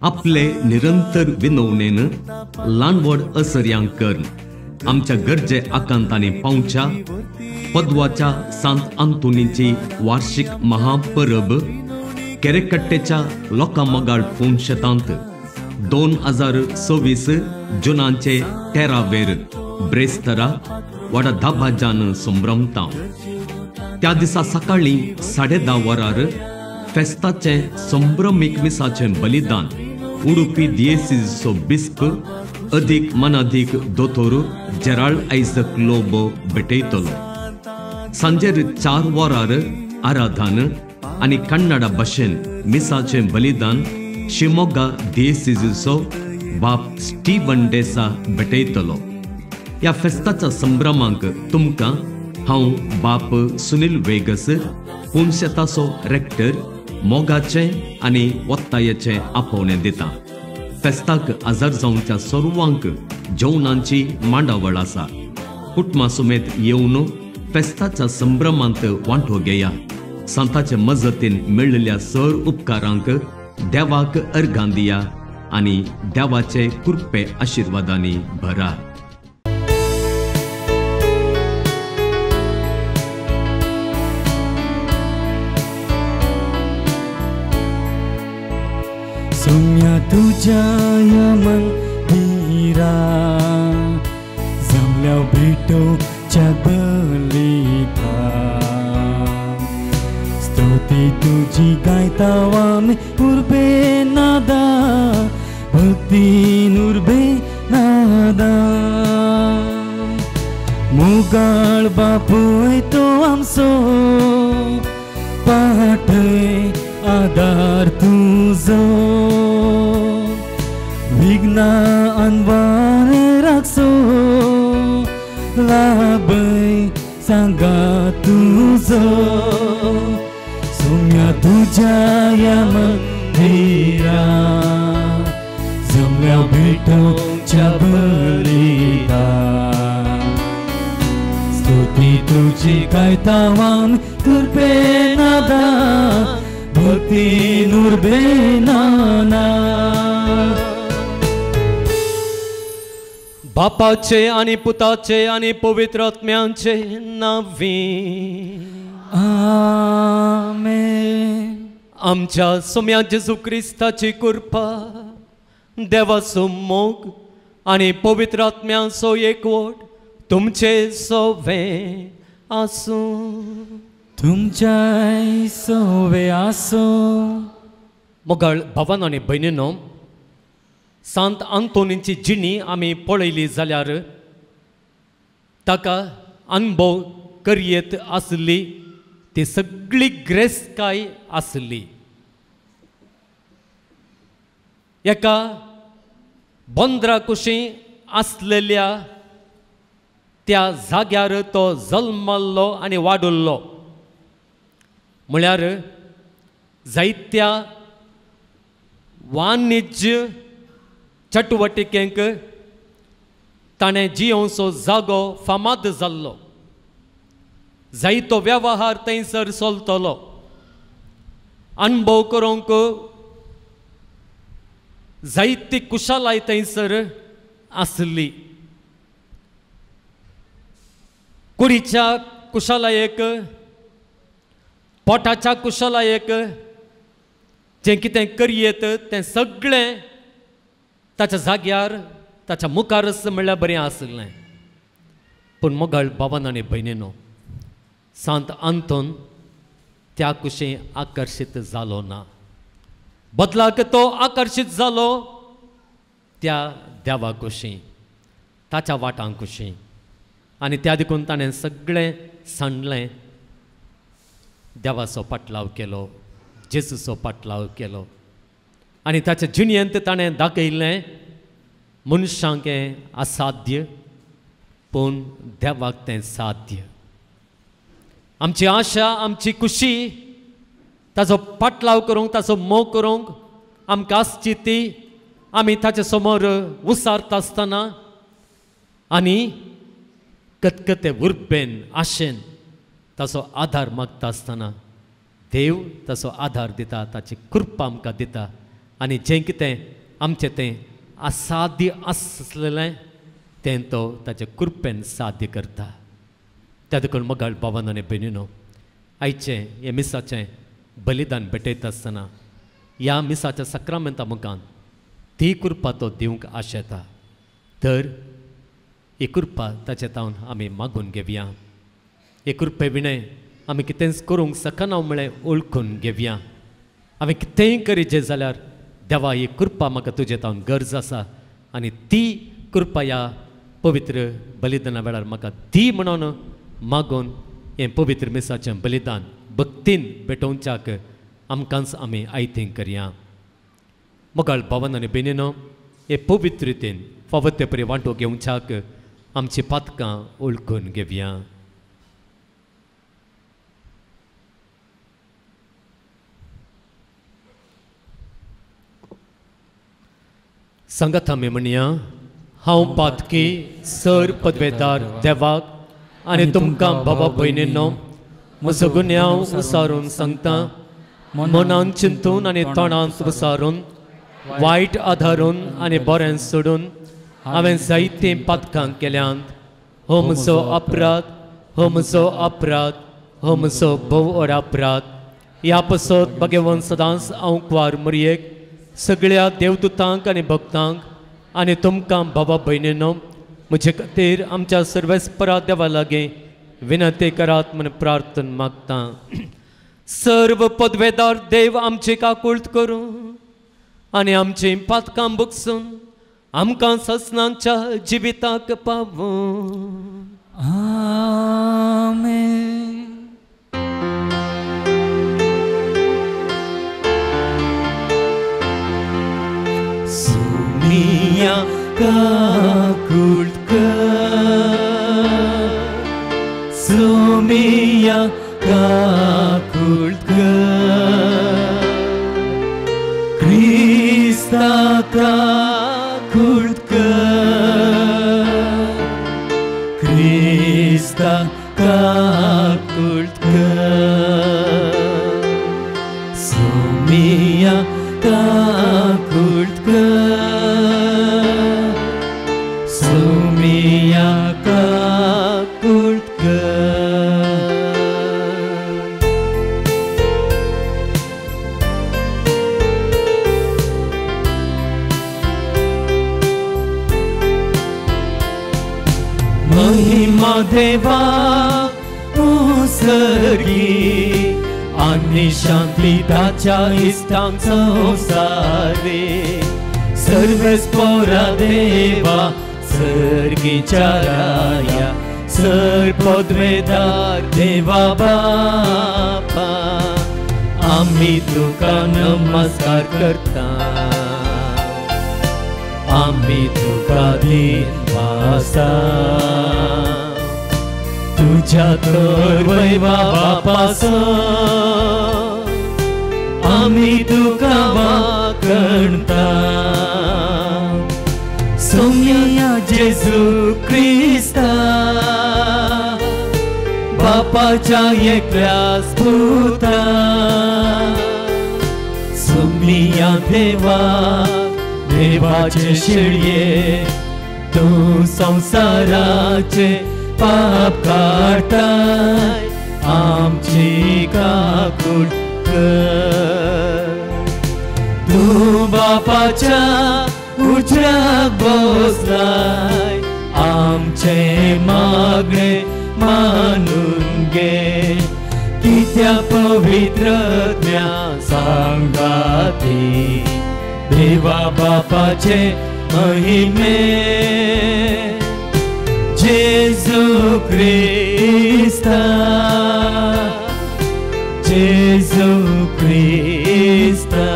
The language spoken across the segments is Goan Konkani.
आपले निरंतर विनवणेन ल्हान व्हड असर्यांक करून आमच्या गरजे आकांतांनी पावच्या पदवाच्या सांत आंतोनीची वार्षिक महापरब केरेकट्टेच्या लोकां मोगाळ पुनशेतांत 2026 जुनाचे 13 वेर ब्रेस्तरा वाडा 10 संभ्रमता. त्या दिसा सकाळी 10:30 वरार फेस्ताचें संभ्रमीक मिसाचें बलिदान उडुपी दियेसीचो बिस्प अधीक मनाधीक दोतोर जेराल्ड आयझक लोबो भेटयतलो. सांजेर 4 वरार आराधन आनी कन्नडा भाशेन मिसाचें बलिदान शिमोगा दियेसीचो बाप स्टीवन डेसा भेटयतलो. ह्या फेस्ताच्या संभ्रमांक तुमकां हांव बाप सुनील वेगस पुनशेताचो रेक्टर मोगाचें आनी वत्तायेचें आपोवणें दिता. फेस्ताक हजर जावच्या सर्वांक जेवणांची मांडावळ आसा. कुटुंबा समेत येवन फेस्ताच्या संभ्रमांत वांटो घेया. सांताचे मजतीन मेळिल्ल्या सर उपकारांक देवाक अर्घां दिया आनी देवाचे कृपे आशिर्वादांनी भरा. सोम्या तुझ्या या मंदिरा जमल्या भेटोच्या बलिता स्तुती तुझी गायता आमी उर्बे नादा भक्तीन उर्बे नादा मुगाळ बापूय तो आमचो पाठय आदार तुझो विघ्न अनवार राखसो लाभय सांगा तुझो सोम्या तुझ्या या मंदिरा जमल्या भेटोच्या बलिदा स्तुती तुझी गायता आमी तुर्बे नादा भक्ती नुर्बे नाना. बापाचे आनी पुताचे आनी पवित्र आत्म्यांचे नांवी आमेन. आमच्या सोम्या जेजू क्रिस्ताची कृपा, देवाचो मोग आनी पवित्र आत्म्यांचो एकवट तुमचे सोवे आसूं. तुमच्याय सोवे आसूं. मोगाळ भावान आनी भयणीनो, सांत आंतोनीची जिणी आमी पळयली जाल्यार ताका अनुभव करयेत आसली ती सगळी ग्रेसकाय आसली. एका बंदरा कुशी आसलेल्या त्या जाग्यार तो जल्मल्लो आनी वाडुल्लो. म्हळ्यार जायत्या वाणिज्य चटवटिकेंक ताणें जियोवचो जागो फामाद जाल्लो. जायतो वेव्हार थंयसर चलतलो. अणभव करूंक जायती कुशलाय थंयसर आसली. कुडीच्या कुशलायेक, पोटाच्या कुशलायेक जें कितें करयेत तें सगळें ताच्या जाग्यार ताच्या मुखारच म्हणल्यार बरें आसलें. पूण मोगाळ भावान आनी भयणीनो, सांत आंतोन त्या कुशी आकर्शीत जालो ना. बदलाक तो आकर्शीत जालो त्या देवा कुशी, ताच्या वाटां कुशी. आनी त्या देखून ताणें सगळें सांडलें, देवाचो पाटलाव केलो, जेजूचो पाटलाव केलो आनी ताच्या जिणेंत ताणें दाखयलें मनशांक हें असाध्य पूण देवाक तें साध्य. आमची आशा, आमची खुशी ताचो पाटलाव करूंक, ताचो मोग करूंक आमकां आसची ती आमी ताचे समोर उसारता आसतना आनी कतकते उर्बेन आशेन ताचो आदार मागता आसतना देव ताचो आदार दिता, ताची कृपा आमकां दिता आनी जें कितें आमचें तें असाध्य आसलेलें तें तो ताचे कृपेन साध्य करता. त्या देखून मोगाळ भावान आनी भयणीनो, आयचें हें मिसाचें बलिदान भेटयता आसतना ह्या मिसाच्या सक्रामेंता मुखान ती कृपा तो दिवंक आशेता. तर ही कृपा ताचे तावन आमी मागून घेवया. हे कृपे विणें आमी कितेंच करूंक शकना म्हळें वळखून घेवया. आमी कितेंय करीचें जाल्यार देवा ही कृपा म्हाका तुजे तावन गरज आसा आनी ती कृपा ह्या पवित्र बलिदाना वेळार म्हाका दी म्हणून मागून हें पवित्र मिसाचें बलिदान भक्तीन भेटोवच्याक आमकांच आमी आयतीं करया. मोगाळ भावन आनी भयणीनो, हे पवित्र रितीन फावो ते परी वांटो घेवच्याक आमची पातकां वळखून घेवया. सांगात आमी म्हणया, हांव पातकी सर पदवेदार देवाक आनी तुमकां बाबा भयणीनो म्हजो गुन्यांव उसारून सांगता. मनान चिंतून आनी तोंडांत उसारून, वायट आधारून आनी बरें सोडून हांवें जायतीं पातकां केल्यांत. हो म्हजो अपराध, हो म्हजो अपराध, हो म्हजो भोव व्हड अपराध. ह्या पसत भगवान सदांच हांव कुवार मुरयेक, सगळ्या देवदूतांक आनी भक्तांक आनी तुमकां बाबा भयणीनो म्हजे खातीर आमच्या सर्वेस्परा देवा लागीं विनंती करात म्हूण प्रार्थना मागता. सर्व पदवेदार देव आमची काकूळत करूं आनी आमची पातकां बगसून आमकां ससनांच्या जिविताक पावूं. आमेन. सुमिया काकूळत कर, सुमिया काकूळत कर, क्रिस्ता काकूळत कर, क्रिस्ता काकूळत कर, सुमिया काकूळत कर, सुमिया काकूळत कर. महिमा देवा उसर्गी आनी शांती ताच्या इश्टांक संवसारे. सर्वेस्पोरा देवा सर्गीच्या राया, सर पदवेदार देवा बापा, आमी तुका नमस्कार करता, आमी तुका दिनवासा. तुझ्या तर वैवा बापासो आमी तुका वाकणता. सोम्या जेजू क्रिस्ता बापाच्या एकल्याच पुता, सोम्या देवा देवाचे शेळये, तूं संवसाराचे पाप काडटाय, आमची काकूट कर. तूं बापाच्या उजव्याक बसलाय, आमचे मागणे मानून घे. कित्या पवित्र सांगाती देवा बापाचे महिमे, जेजू क्रिस्ता, जेजू क्रिस्ता.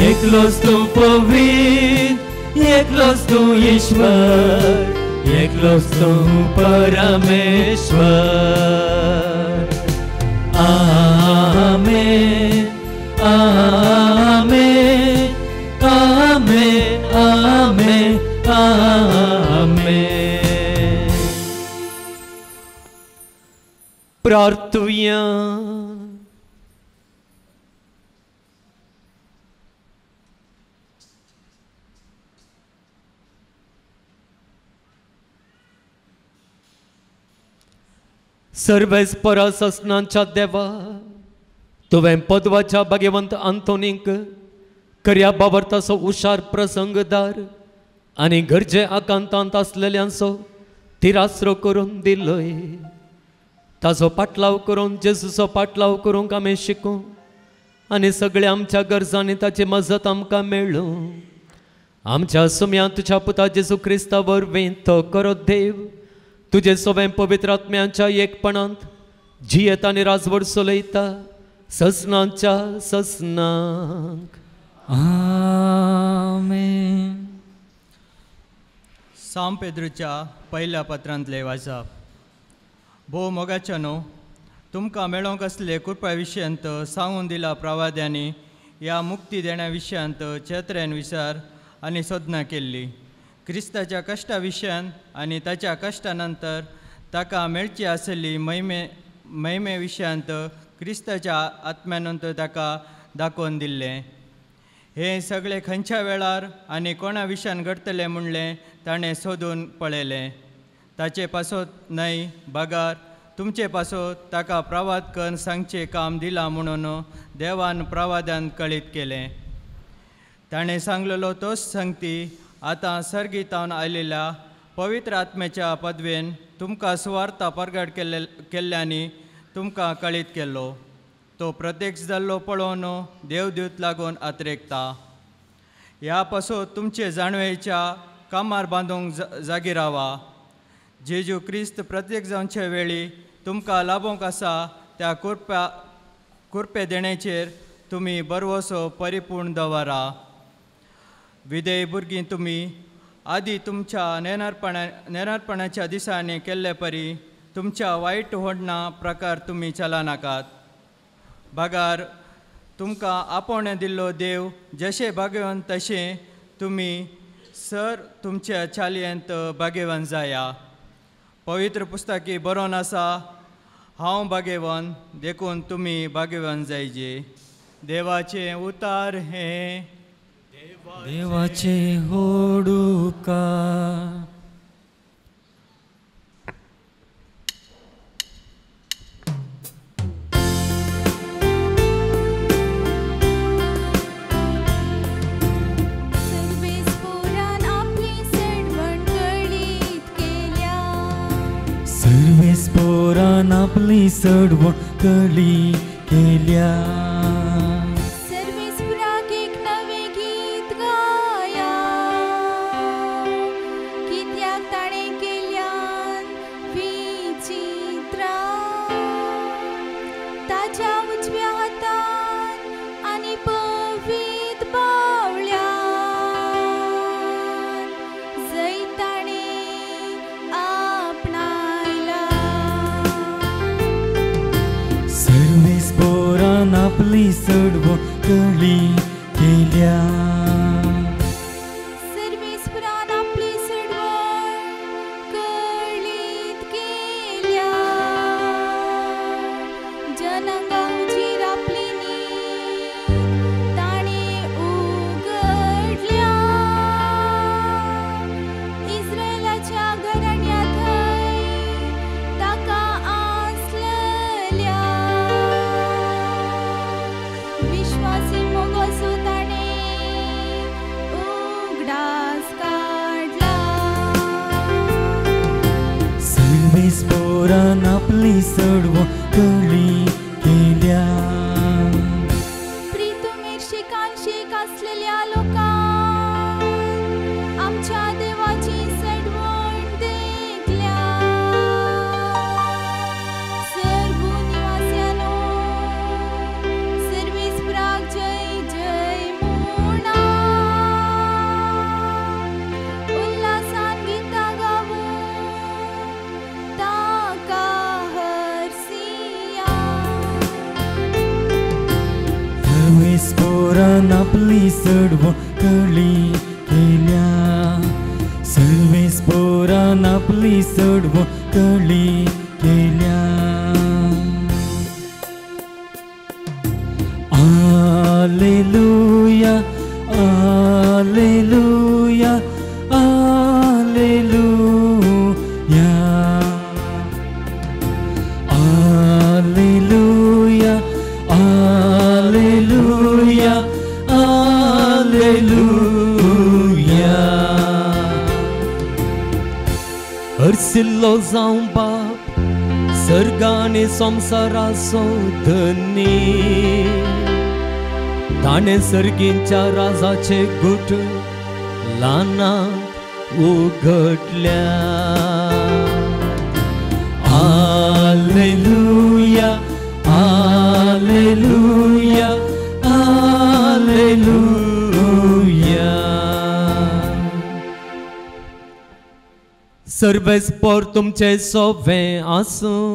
एकलोच तूं पवित्र, एकलोच तूं ईश्वर, एकलोच तूं परमेश्वर. आमेन, आमेन, आमेन, आमेन, आमेन. प्रार्थुया. सर्वेस्परा ससनांच्या देवा, तुवें पदवाच्या भाग्यवंत आंतोनीक खऱ्या बाबर्ताचो हुशार प्रसंगदार आनी गरजे आकांतांत आसलेल्यांचो तिरासरो करून दिलोय. ताजो पाटलाव करून जेजूचो पाटलाव करूंक आमी शिकूं आनी सगळ्या आमच्या गरजांनी ताची मजत आमकां मेळूं. आमच्या सुम्या तुज्या पुता जेजू क्रिस्ता वरवीं तो करो देव तुजे सोबें पवित्र आत्म्यांच्या एकपणांत जियेत आनी राजवड चलयता ससनांच्या ससनांक. आमेन. साम पेद्रूच्या पहिल्या पत्रांतले वाचप. भोव मोगाच्या न्हू, तुमकां मेळोंक आसले कृपा विशयांत सांगून दिला प्रवाद्यांनी ह्या मुक्ती देण्या विशयांत चेत्र्यान विचार आनी सोदना केल्ली. क्रिस्ताच्या कश्टा विशयान आनी ताच्या कश्टा नंतर ताका मेळची आसली महिमे महिमे विशयांत क्रिस्ताच्या आत्म्यानंतर ताका दाखोवन दिल्लें. हें सगळें खंयच्या वेळार आनी कोणा विशयान घडटलें म्हणलें ताणें सोदून पळयलें. ताचे पासत न्हय बगार तुमचे पासत ताका प्रवाद करून सांगचें काम दिलां म्हणून देवान प्रवादान कळीत केलें. ताणें सांगलेलो तोच संगती आतां सर्गीतावन आयलेल्या पवित्र आत्म्याच्या पदवेन तुमकां सुवार्ता परगट केल्ल्यांनी तुमकां कळीत केल्लो. तो प्रत्यक्ष जाल्लो पळोवन देवदूत लागून आत्रेकता. ह्या पासून तुमचे जाणवेच्या कामार बांदूंक जागी रावा. जेजू क्रिस्त प्रत्येक जावचे वेळी तुमकां लाभोंक आसा त्या कुरपे देण्याचेर तुमी बरवसो परिपूर्ण दवरा. विधेय भुरगीं तुमी आदी तुमच्या नेणारपणाच्या दिसांनी केल्ले परी तुमच्या वायट होडणा प्रकार तुमी चलनाकात. बगार तुमकां आपोवणें दिल्लो देव जशें भाग्यवंत तशें तुमी सर तुमच्या चालयेंत भाग्यवंत जाया. पवित्र पुस्तकी बरोवन आसा, हांव भाग्यवंत देखून तुमी भाग्यवंत जायजे. देवाचें उतार हें देवाचें होडुका. सर्वेस्पोरान आपली सडवण कळी केल्या. सर्वेस्पोराक एक नवें गीत गाया, कित्याक ताणें केल्यान विचित्रां. ताच्या उजव्या हातान आनी पवित्र बावल्यान जैत ताणें आपणायला. सर्वेस्पोरान आपली सडवण कळी केल्या. सर्वेस्पोरान आपली सडवण कळीत केल्या. जनांगा हुजीर आपली नीत ताणें उगडल्या. इस्रायलाच्या घराण्या थंय ताका आसलेल्या विश्वासी मोगोसो ताणें उगडास काडला. सर्वेस्पोरान आपली सडवण कळी केल्या. प्रितुमेर शिकान शीक आसलेल्या लोकांक आमच्या देवाची सडवण देखल्या. सर्व निवास्यांनो सर्वेस्पोराक जय जय म्हणा. उल्हासान गितां गावून ताका हरसिया. सर्वेस्पोरान आपली सडवण कळी केल्या. सर्वेस्पोरान आपली सडवण कळी केल्या. आलेलुया आलेलुया आलेलुया आलेलुया. हरसिल्लो जावं बाप सर्गाने संवसाराचो धनी, ताणें सर्गींच्या राजाचे गुट ल्हानाक उगडल्या. आलेलुया आलेलुया आलेलुया. सर्वेस्पर तुमचे सोवे आसूं,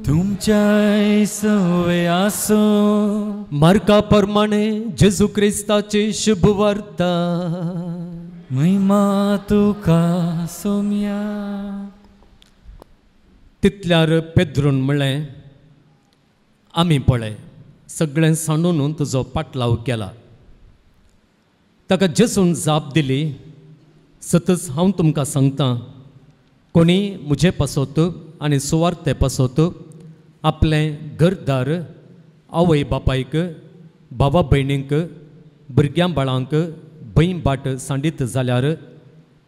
तुमच्याय सोवे आसूं. मार्का प्रमाणे जेजू क्रिस्ताची शुभ वार्ता. महिमा तुका सोम्या. तितल्यार पेद्रून म्हणलें, आमी पळय सगळें सांडून तुजो पाटलाव केला. ताका जेजून जाप दिली, सतच हांव तुमकां सांगतां, कोणी म्हजे पासत आनी सुवार्ते पासत आपलें घरदार, आवय बापायक, बाबा भयणींक, भुरग्यां बाळांक भंय बाट सांडीत जाल्यार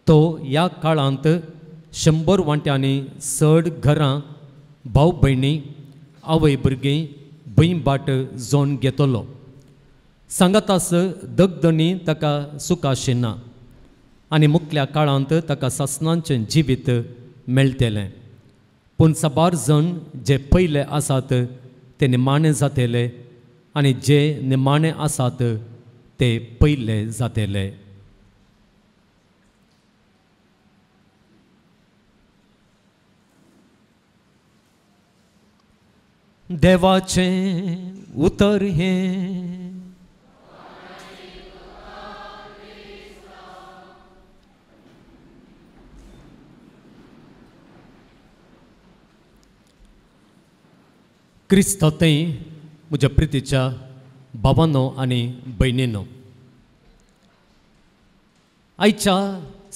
तो ह्या काळांत 100 वांट्यांनी चड घरां, भाव भयणी, आवय भुरगीं भंय बाट जोन घेतलो. सांगातास दगदणी ताका सुखाशिना आनी मुखल्या काळांत ताका सासणाचें जिवीत मेळटलें. पूण साबार जण जे पयले आसात ते निमाणे जातले आनी जे निमाणे आसात ते पयले जातले. देवाचें उतर हें. क्रिस्ता थंय म्हज्या प्रितीच्या भावानो आनी भयणीनो, आयच्या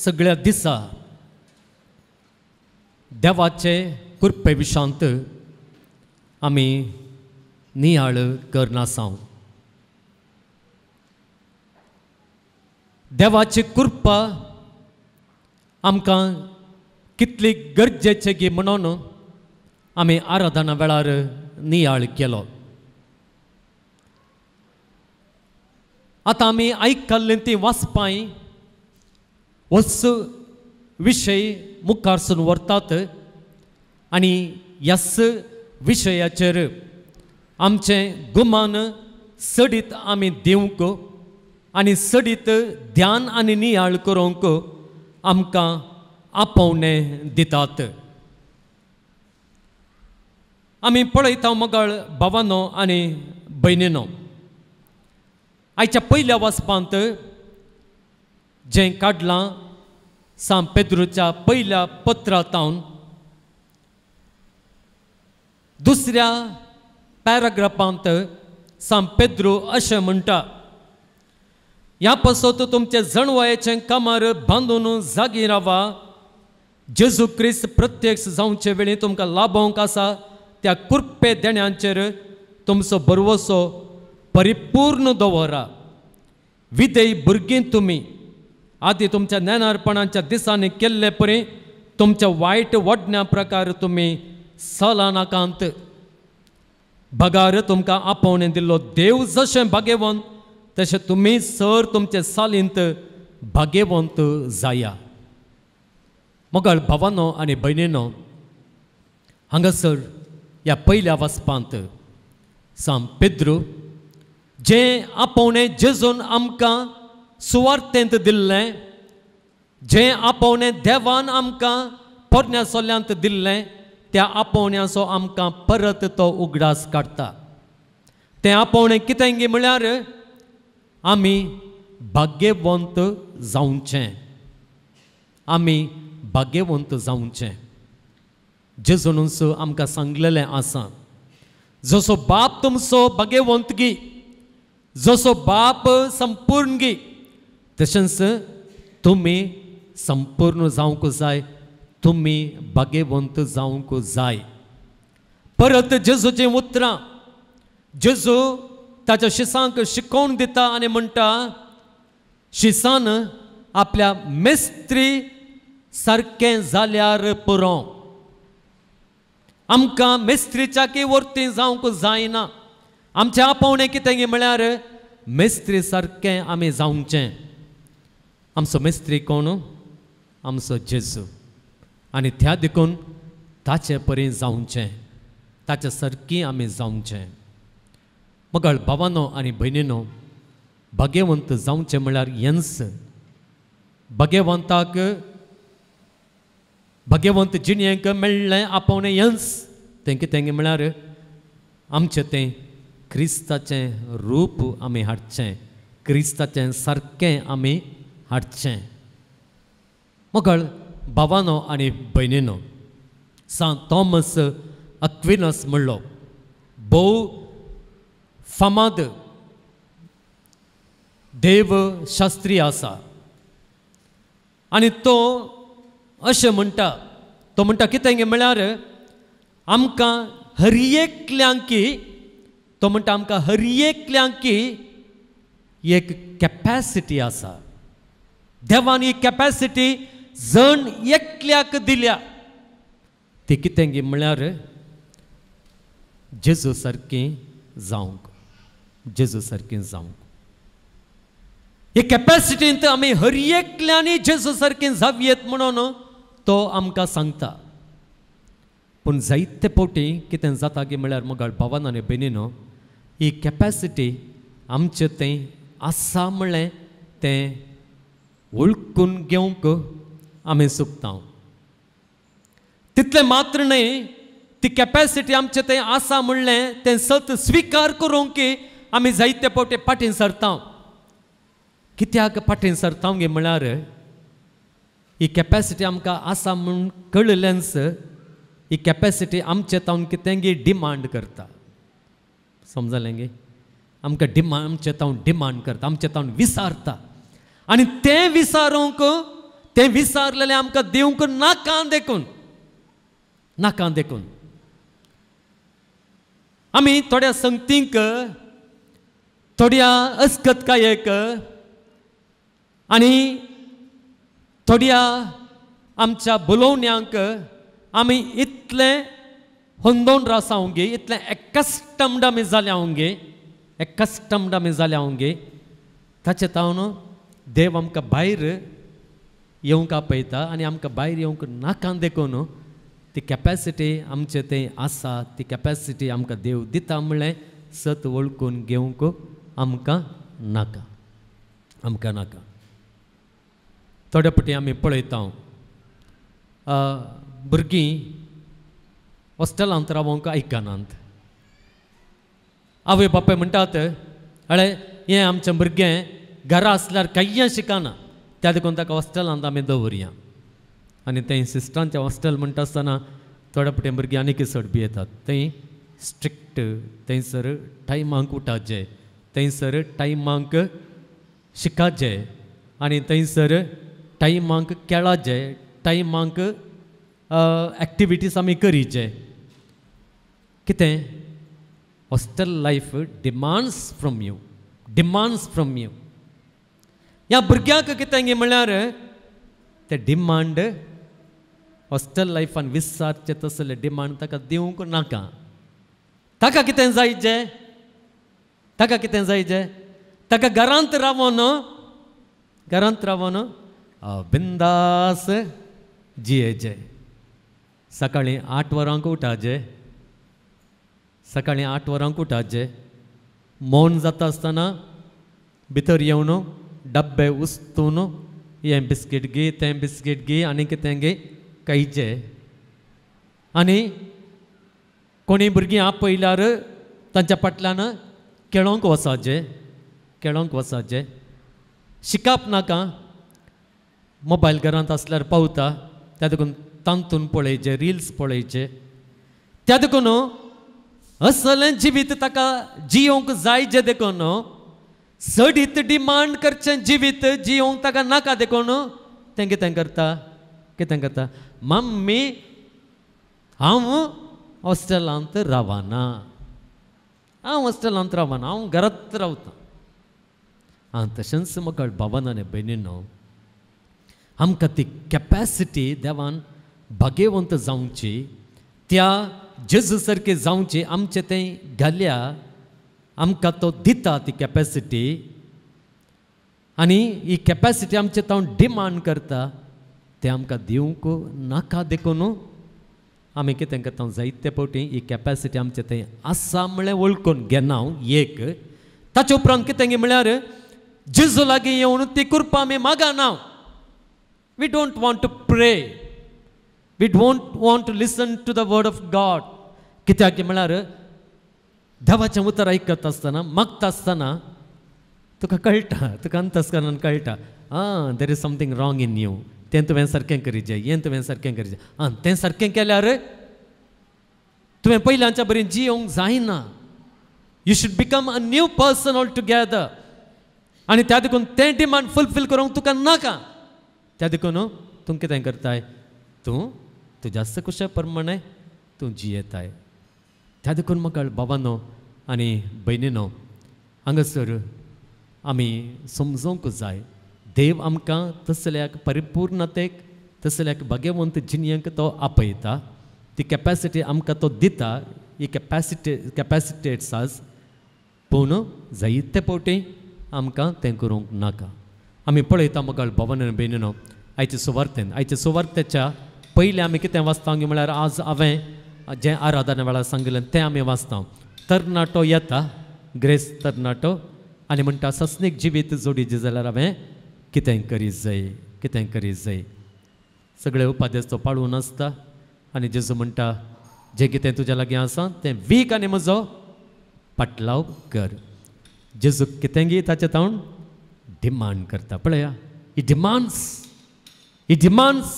सगळ्या दिसा देवाचे कृपे विशांत आमी नियाळ करनासांव. देवाची कृपा आमकां कितली गरजेची गी म्हणून आमी आराधना वेळार नियाळ केलो. आतां आमी आयकल्लीं ती वाचपाय होच विशय मुखारसून व्हरतात आनी ह्याच विशयाचेर आमचें गुमान सडीत आमी दिवंक आनी सडीत ध्यान आनी नियाळ करूंक आमकां आपोवणें दितात. आमी पळयता मगळ भावानो आनी भयणीनो, आयच्या पयल्या वाचपांत जें काडलां सांत पेद्रूच्या पयल्या पत्रांत दुसऱ्या पॅराग्राफांत सांत पेद्रू अशें म्हणटा, ह्या पासत तुमचें जणवायेचें कामार बांदून जागी रावा. जेजू क्रिस्त प्रत्यक्ष जावचे वेळी तुमकां लाभोवंक आसा त्या कृपे देण्यांचेर तुमचो भरवसो परिपूर्ण दवरा. विधेय भुरगीं तुमी आदी तुमच्या ज्ञानार्पणाच्या दिसांनी केल्ले परी तुमच्या वायट वडण्या प्रकार तुमी सलानाकांत बगार तुमकां आपोवणें दिल्लो देव जशें भाग्यवंत तशें तुमी सर तुमचे सालींत भाग्यवंत जाया. मोगाळ भावानो आनी भयणीनो, हांगासर ह्या पयल्या वाचपांत सांत पेद्रू जें आपोवणें जेजून आमकां सुवार्थेंत दिल्लें, जें आपोवणें देवान आमकां पोरण्या सोल्यांत दिल्लें, त्या आपोवण्याचो आमकां परत तो उगडास काडटा. तें आपोवणें कितें गी म्हळ्यार आमी भाग्यवंत जावचें, आमी भाग्यवंत जावचें. जेजूनच आमकां सांगलेलें आसा, जसो बाप तुमचो भाग्यवंत गी, जसो बाप संपूर्ण गी, तशेंच तुमी संपूर्ण जावंक जाय, तुमी भाग्यवंत जावंक जाय. परत जेजूचीं उतरां, जेजू ताच्या शिसांक शिकोवन दिता आनी म्हणटा शिसान आपल्या मेस्त्री सारकें जाल्यार पुरो. आमकां मेस्त्रीच्या की वरती जावंक जायना. आमचें आपोवणें कितें म्हळ्यार मेस्त्री सारकें आमी जावचें. आमचो मेस्त्री कोण? आमचो जेजू. आनी त्या देखून ताचे परी जावचें, ताचे सारकी आमी जावचें. मगळ भावानो आनी भयणीनो, भाग्यवंत जावचें म्हळ्यार हेंच. भाग्यवंताक भाग्यवंत जिणेक मेळ्ळें आपोवणें हेंच. तें कितें म्हळ्यार आमचें तें क्रिस्ताचें रूप आमी हाडचें, क्रिस्ताचें सारकें आमी हाडचें. मगळ भावानो आनी भयणीनो, सांत थॉमस अक्विनस म्हणलो भोव फामाद देवशास्त्री आसा आनी तो अशें म्हणटा, तो म्हणटा कितें म्हळ्यार आमकां हर एकल्यांकी, तो म्हणटा आमकां हर एकल्यांकी एक कॅपॅसिटी आसा. देवान ही कॅपॅसिटी जण एकल्याक दिल्या. ती कितें म्हळ्यार जेजू सारकी जावंक, जेजू सारकी जावंक. हे कॅपॅसिटींत आमी हर एकल्यांनी जेजू सारकी जावयेत म्हणून तो आमकां सांगता. पूण जायते फावटी कितें जाता की म्हळ्यार मगळ भावान आनी भयणीनो, ही कॅपॅसिटी आमचें तें आसा म्हणलें तें वळखून घेवंक आमी चुकता. तितलें मात्र न्हय, ती कॅपॅसिटी आमचें तें आसा म्हणलें तें सत स्विकार करूंक की आमी जायते फावटी फाटीं सरता. कित्याक फाटीं सरता गे म्हळ्यार ही कॅपॅसिटी आमकां आसा म्हूण कळिल्ल्यान्स ही कॅपॅसिटी आमचे तावन कितें गे डिमांड करता. समजलें गे? आमकां डिमांड, आमचे तावन डिमांड करता, आमचे तावन विसारता. आनी तें विसारूंक, तें विसारलेलें आमकां दिवंक नाका देखून, नाका देखून आमी थोड्या संगतींक, थोड्या अस्कतकायेक आनी थोड्या आमच्या बोलोवण्यांक आमी इतलें होंदोवन रासावंगे, इतलें एकस्टम्ड आमी जाल्या हांवगे, एकस्टम्ड आमी जाल्या हांवगे. ताचे तावन देव आमकां भायर येवंक आपयता आनी आमकां भायर येवंक नाका देखून ती कॅपॅसिटी आमचें तें आसा, ती कॅपॅसिटी आमकां देव दिता म्हणलें सत वळखून घेवंक आमकां नाका, आमकां नाका. थोडे फावटी आमी पळयता भुरगीं हॉस्टेलांत रावोंक आयकनात. आवय बापाय म्हणटात अळे हें आमचें भुरगें घरा आसल्यार कांय शिकना, त्या देखून ताका हॉस्टेलांत आमी दवरया. आनी तें सिस्टरांचें हॉस्टेल म्हणटा आसतना थोडे फावटी भुरगीं आनीक चड भियेतात. थंय स्ट्रिक्ट, थंयसर टायमांक उठाचें, थंयसर टायमांक शिकाचें आनी थंयसर टायमांक खेळाचें, टायमांक एक्टिविटीज आमी करीचे. कितें hostel life demands from you, demands from you. ह्या भुरग्यांक कितें म्हळ्यार ते डिमांड हॉस्टेल लायफान विसारचें तसलें डिमांड ताका दिवंक नाका. ताका कितें जायचें, ताका कितें जायचें, ताका घरांत रावोन, घरांत रावोन बिंदास जियेचें. सकाळीं 8 वरांक उठाचें, सकाळीं 8 वरांक उठाचें, मौन जाता आसतना भितर येवन डब्बे उस्तून हें बिस्कीट घे, तें बिस्कीट घे आनी कितें घे खायचें. आनी कोणी भुरगीं आपयल्यार तांच्या फाटल्यान खेळोंक वचाचें, खेळोंक वचाचें. शिकप नाका, मोबायल घरांत आसल्यार पावता, त्या देखून तांतून पळयचें, रिल्स पळयचें. त्या देखून असलें जिवीत ताका जियोंक जाय जें देखून चडीत डिमांड करचें जिवीत जियोंक ताका नाका देखून तें कितें करता, कितें करता, मम्मी हांव हॉस्टेलांत रावना. हांव हॉस्टेलांत रावना, हांव घरांत रावतां. आं तशेंच म्हाका भावान आनी भयणीनो आमकां ती कॅपॅसिटी देवान भाग्यवंत जावची, त्या जेजू सारकें जावचें आमचें तें घाल्या, आमकां तो दिता ती कॅपॅसिटी. आनी ही कॅपॅसिटी आमचे तो डिमांड करता, तें आमकां दिवंक नाका. देखून आमी कितें करता जायते फावटी ही कॅपॅसिटी आमचें तें आसा म्हळ्यार वळखून घेना एक. ताचे उपरांत कितें म्हळ्यार जेजू लागीं येवन ती कृपा आमी मागना. We don't want to pray, we don't want to listen to the word of God. कित्याक म्हळ्यार देवाचें उतर आयकत आसतना मागता आसतना तुका कळटा, तुका अंतस्करणान कळटा, आं there is something wrong in you. तें तुवें सारकें करीत जाय, हें तुवें सारकें करीत जाय. आं तें सारकें केल्यार तुवें पयल्यांच्या बरी जियोंक जायना. You should become a new person all together. आनी त्या देखून तें डिमांड फुलफील करूंक तुका नाका. त्या देखून तूं कितें करताय, तूं तुज्या कुशा प्रमाणे तूं जियेताय. त्या देखून म्हाका बाबानो आनी भयणीनो हांगासर आमी समजूंक जाय, देव आमकां तसल्याक परिपूर्णतेक, तसल्याक भाग्यवंत जिणेक तो आपयता. ती कॅपॅसिटी आमकां तो दिता, ही कॅपॅसिटेट्स आज. पूण जायते फावटी आमकां तें करूंक नाका. आमी पळयता म्हाका भावान आनी भयणीनो आयचे सुवार्तेन, आयच्या सुवार्तेच्या पयलें आमी कितें वाचता म्हळ्यार आज हांवें जें आराधना वेळार सांगिल्लें तें आमी वाचता. तरणाटो येता, ग्रेस तरणाटो, आनी म्हणटा सस्नीक जिवीत जोडीचें जाल्यार हांवें कितें करीत जाय, कितें करीत जाय. सगळे उपादेश तो पाळून आसता आनी जेजू म्हणटा जें कितें तुज्या लागीं आसा तें वीक आनी म्हजो पाटलाव कर. जेजू कितेंगी ताचें तावन डिमांड करता. पळया, ही डिमांड्स, ही डिमांड्स,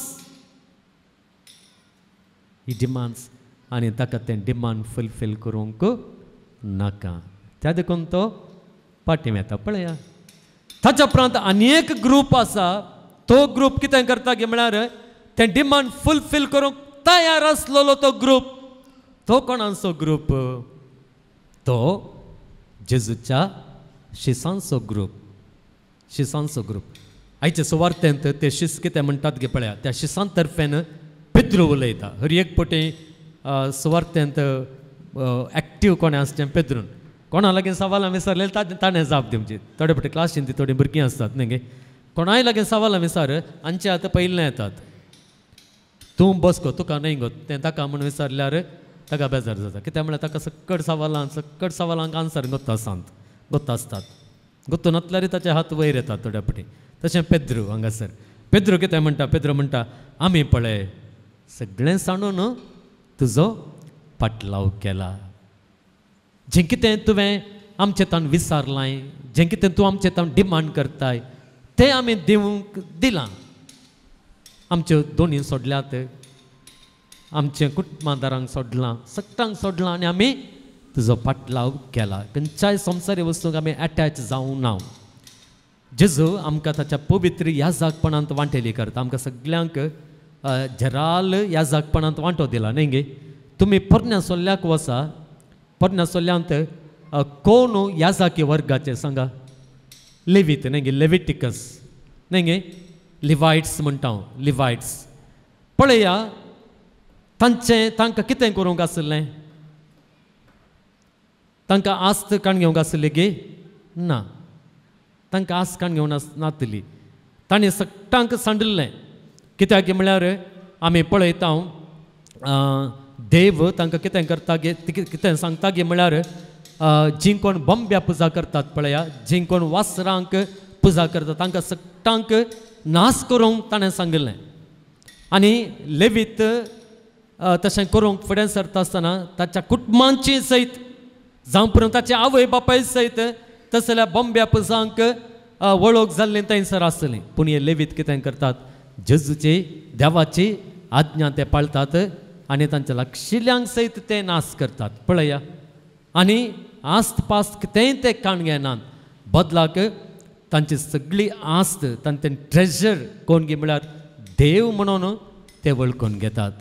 ही डिमांड्स. आनी ताका तें डिमांड फुलफील करूंक नाका. त्या देखून तो फाटीं येता. पळया, ताच्या उपरांत आनी एक ग्रूप आसा, तो ग्रूप कितें करता गे म्हळ्यार तें डिमांड फुलफील करूंक तयार आसलेलो तो ग्रूप. तो कोणाचो ग्रूप? तो जेजूच्या शिसांचो ग्रूप, शिसांचो ग्रूप. आयचे सुवार्तेंत ते शिस कितें म्हणटात गे पळया, त्या शिसां तर्फेन पेद्रू उलयता. हर एक पटी सुवार्तेंत एक्टीव कोणें आसचें पेद्रून. कोणा लागीं सवालां विचारलें ताणें जाप दिवची. थोडे फावटी क्लासीन ती थोडीं भुरगीं आसतात न्ही गे, कोणाय लागीं सवालां विचार आमचे आतां पयलें येतात, तूं बस गो तुका न्हय गो तें ताका म्हूण विचारल्यार ताका बेजार जाता. कित्याक म्हळ्यार ताका सक्कड सवालां, सक्कड सवालांक आन्सर गोत्ता आसात, गोत्ता आसतात. गोत्तो नासल्यार ताचे हात वयर येतात थोड्या फावटी. तशें पेद्रू हांगासर पेद्रू कितें म्हणटा, पेद्रू म्हणटा आमी पळय सगळें सांडून तुजो पाटलाव केला. जें कितें तुवें आमचें ताण विचारलां, जें कितें तूं आमचें ताण डिमांड करताय तें आमी दिवंक दिलां. आमच्यो दोनी सोडल्यात, आमचें कुटुंबादारांक सोडलां, सगळ्यांक सोडलां आनी आमी तुजो पाटलाव केला. खंयच्याय संवसारी वस्तूंक आमी एटॅच जावंक ना. जेजू आमकां ताच्या पवित्र याजकपणांत वांटेली करता. आमकां सगल्यांक जराल याजकपणांत वांटो दिला न्ही गे. तुमी पोरण्या सोल्ल्याक वसा, पोरण्या सोल्ल्यांत कोण याजकी वर्गाचे सांगा, लेवीत न्ही गे, लेविटिकस न्ही गे, लिवायट्स म्हणटा हांव, लिवायट्स. पळया तांचें तांकां कितें करूंक आसलें, तांकां आस्त काण घेवंक आसली गे ना, तांकां आस्त काण घेवन नातली. तांणी सगळ्यांक सांडिल्लें. कित्याक म्हळ्यार आमी पळयता देव तांकां कितें करता गे, कितें सांगता गे म्हळ्यार जीं कोण बॉम्ब्या पुजा करतात पळया, जीं कोण वासरांक पुजा करतात तांकां सगळ्यांक नाश करूंक ताणें सांगिल्लें. आनी लेवीत तशें करूंक फुडें सरता आसतना ताच्या कुटुंबांची सयत जावं पुरो ताचे आवय बापाय सयत तसल्या बॉम्ब्या पुजांक वळख जाल्ली थंयसर आसली. पूण हे लेवीत कितें करतात, जेजूची देवाची आज्ञा ते पाळतात आनी तांच्या लागशिल्ल्यांक सयत ते नाश करतात. पळया, आनी आस्त पास्त कितेंय ते काण घेनात, बदलाक तांची सगळी आस्त तांचे ट्रेजर कोण गी म्हळ्यार देव म्हणून ते वळखून घेतात.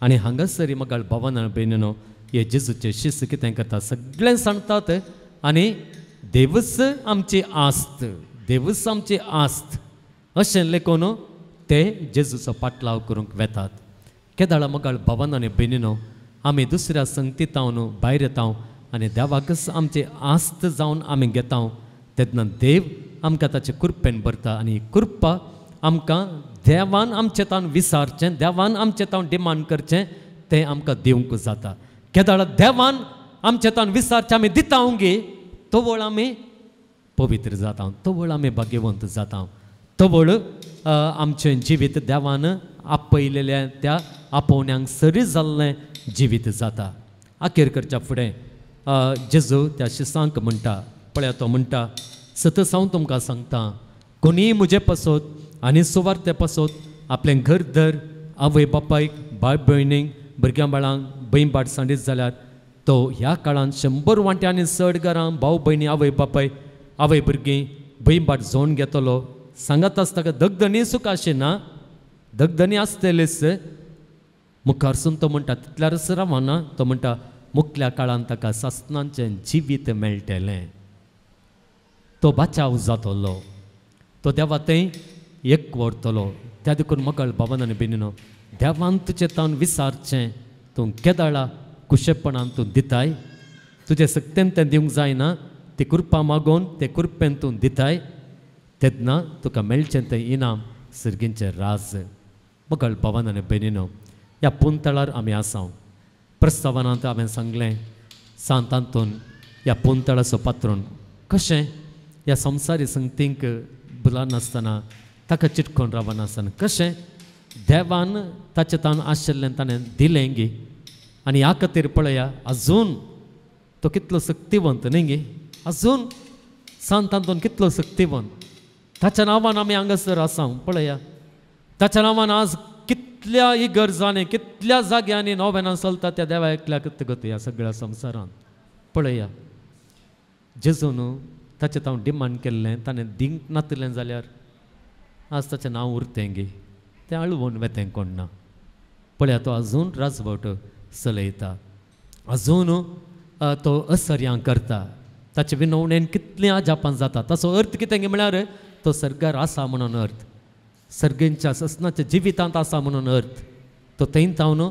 आनी हांगासर म्हाका भावान भयणीनो हे जेजूचे शिस्त कितें करता सगळें सांगतात आनी देवच आमची आस्त, देवच आमची आस्त अशें लेखून ते जेजूचो पाटलाव करूंक वेतात. केदाळा मगाळ भावान आनी भयणीनो आमी दुसऱ्या संगतीतावन भायर येता आनी देवाकच आमची आस्त जावन आमी घेता तेन्ना देव आमकां ताचे कृपेन भरता आनी कृपा आमकां देवान आमचे तावन विसारचें, देवान आमचे तावन डिमांड करचें तें आमकां दिवंक जाता. केदाळा देवान आमचे तावन विसारचें आमी दिता गे तवळ आमी पवित्र जाता, तवळ आमी भाग्यवंत जाता, तवळ आमचें जिवीत देवान आपयलेल्या त्या आपोवण्यांक सरी जाल्लें जिवीत जाता. अखेर करच्या फुडें जेजू त्या शिसांक म्हणटा, पळया तो म्हणटा सतत हांव तुमकां सांगता कोणीय म्हजे पासत आनी सुवार्ते पासत आपलें घर धर आवय बापायक भाय भयणीक भुरग्यां बाळांक भंय बाट सांडीत जाल्यार तो ह्या काळांत 100 वांट्यांनी चड घरां भाव भयणी आवय बापाय आवय भुरगीं भंय बाट जोवन घेतलो. सांगत आसता ताका दगदणी सुख आशिना, दगदणी आसतलीच. मुखारसून तो म्हणटा तितल्यारच रावना, तो म्हणटा मुखल्या काळांत ताका सासणाचें जिवीत मेळटलें, तो बाचाव जातलो, तो देवा थंय एक व्हरतलो. त्या देखून मगळ बाबान आनी भयणीनो देवान तुजें तावन विसारचें तूं केदाळा कुशेपणान तूं दिताय, तुजे सक्तेन तें दिवंक जायना, ती कृपा मागोवन ते कृपेन तूं दिताय तेन्ना तुका मेळचें तें इनाम सर्गींचें राज. मगळ बाबान आनी भयणीनो ह्या पुंतळार आमी आसा. प्रस्तावनांत हांवें सांगलें सांत आंतोन ह्या पुंतळाचो पात्रोन कशें ह्या संवसारी संगतींक भुलनासतना ताका चिटकोन रावनासतना कशें देवान ताचें तान आशिल्लें ताणें दिलें गी. आनी ह्या खातीर पळया अजून तो कितलो शक्तिवंत न्ही गी, अजून सांत आंतोन कितलो शक्तिवंत, ताच्या नांवान आमी हांगासर आसा. पळया ताच्या नांवान आज कितल्या इगर्जांनी कितल्या जाग्यांनी नोवेनां चलता त्या देवा एकल्याक गत ह्या सगळ्या संवसारांत. पळया जेजून ताचें तावन डिमांड केल्लें ताणें दिवंक नातिल्लें जाल्यार आज ताचें नांव उरतें गी, तें आळवून वेतें कोण ना. पळया तो अजून राजवट चलयता, अजून तो असर्यां करता, ताचे विनवणेन कितलीं आजापां जाता. ताचो अर्थ कितें गी म्हळ्यार तो सर्गार आसा म्हणून अर्थ, सर्गेंच्या ससनाच्या जिवितांत आसा म्हणून अर्थ. तो थंय तावन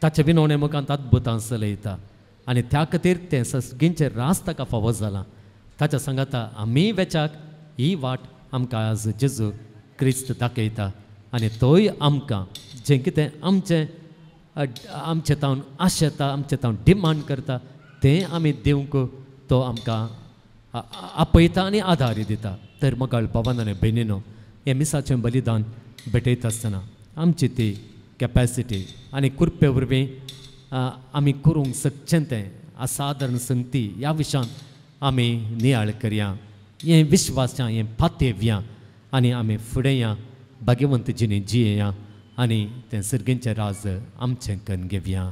ताचे विनवणे मुखांत अद्भुतां चलयता आनी त्या खातीर तें सर्गींचें रास ताका फावो जालां. ताच्या सांगाता आमी वेच्याक ही वाट आमकां आज जेजू क्रिस्त दाखयता आनी तोय आमकां जें कितें आमचें आमचें तावन आशेता आमचें तावन डिमांड करता तें आमी दिवंक तो आमकां आपयता आनी आदार दिता. तर मगाळ बाबान आनी भयणीनो हें मिसाचें बलिदान भेटयता आसतना आमची ती कॅपेसिटी आनी कृपे वरवीं आमी करूंक शकचें तें असाधारण संगती ह्या विशयांत आमी नियाळ करया, हें विश्वास हें पातेवया आनी आमी फुडें या भाग्यवंत जिणे जियेया आनी तें सर्गेंचें राज आमचें कन्न घेवया.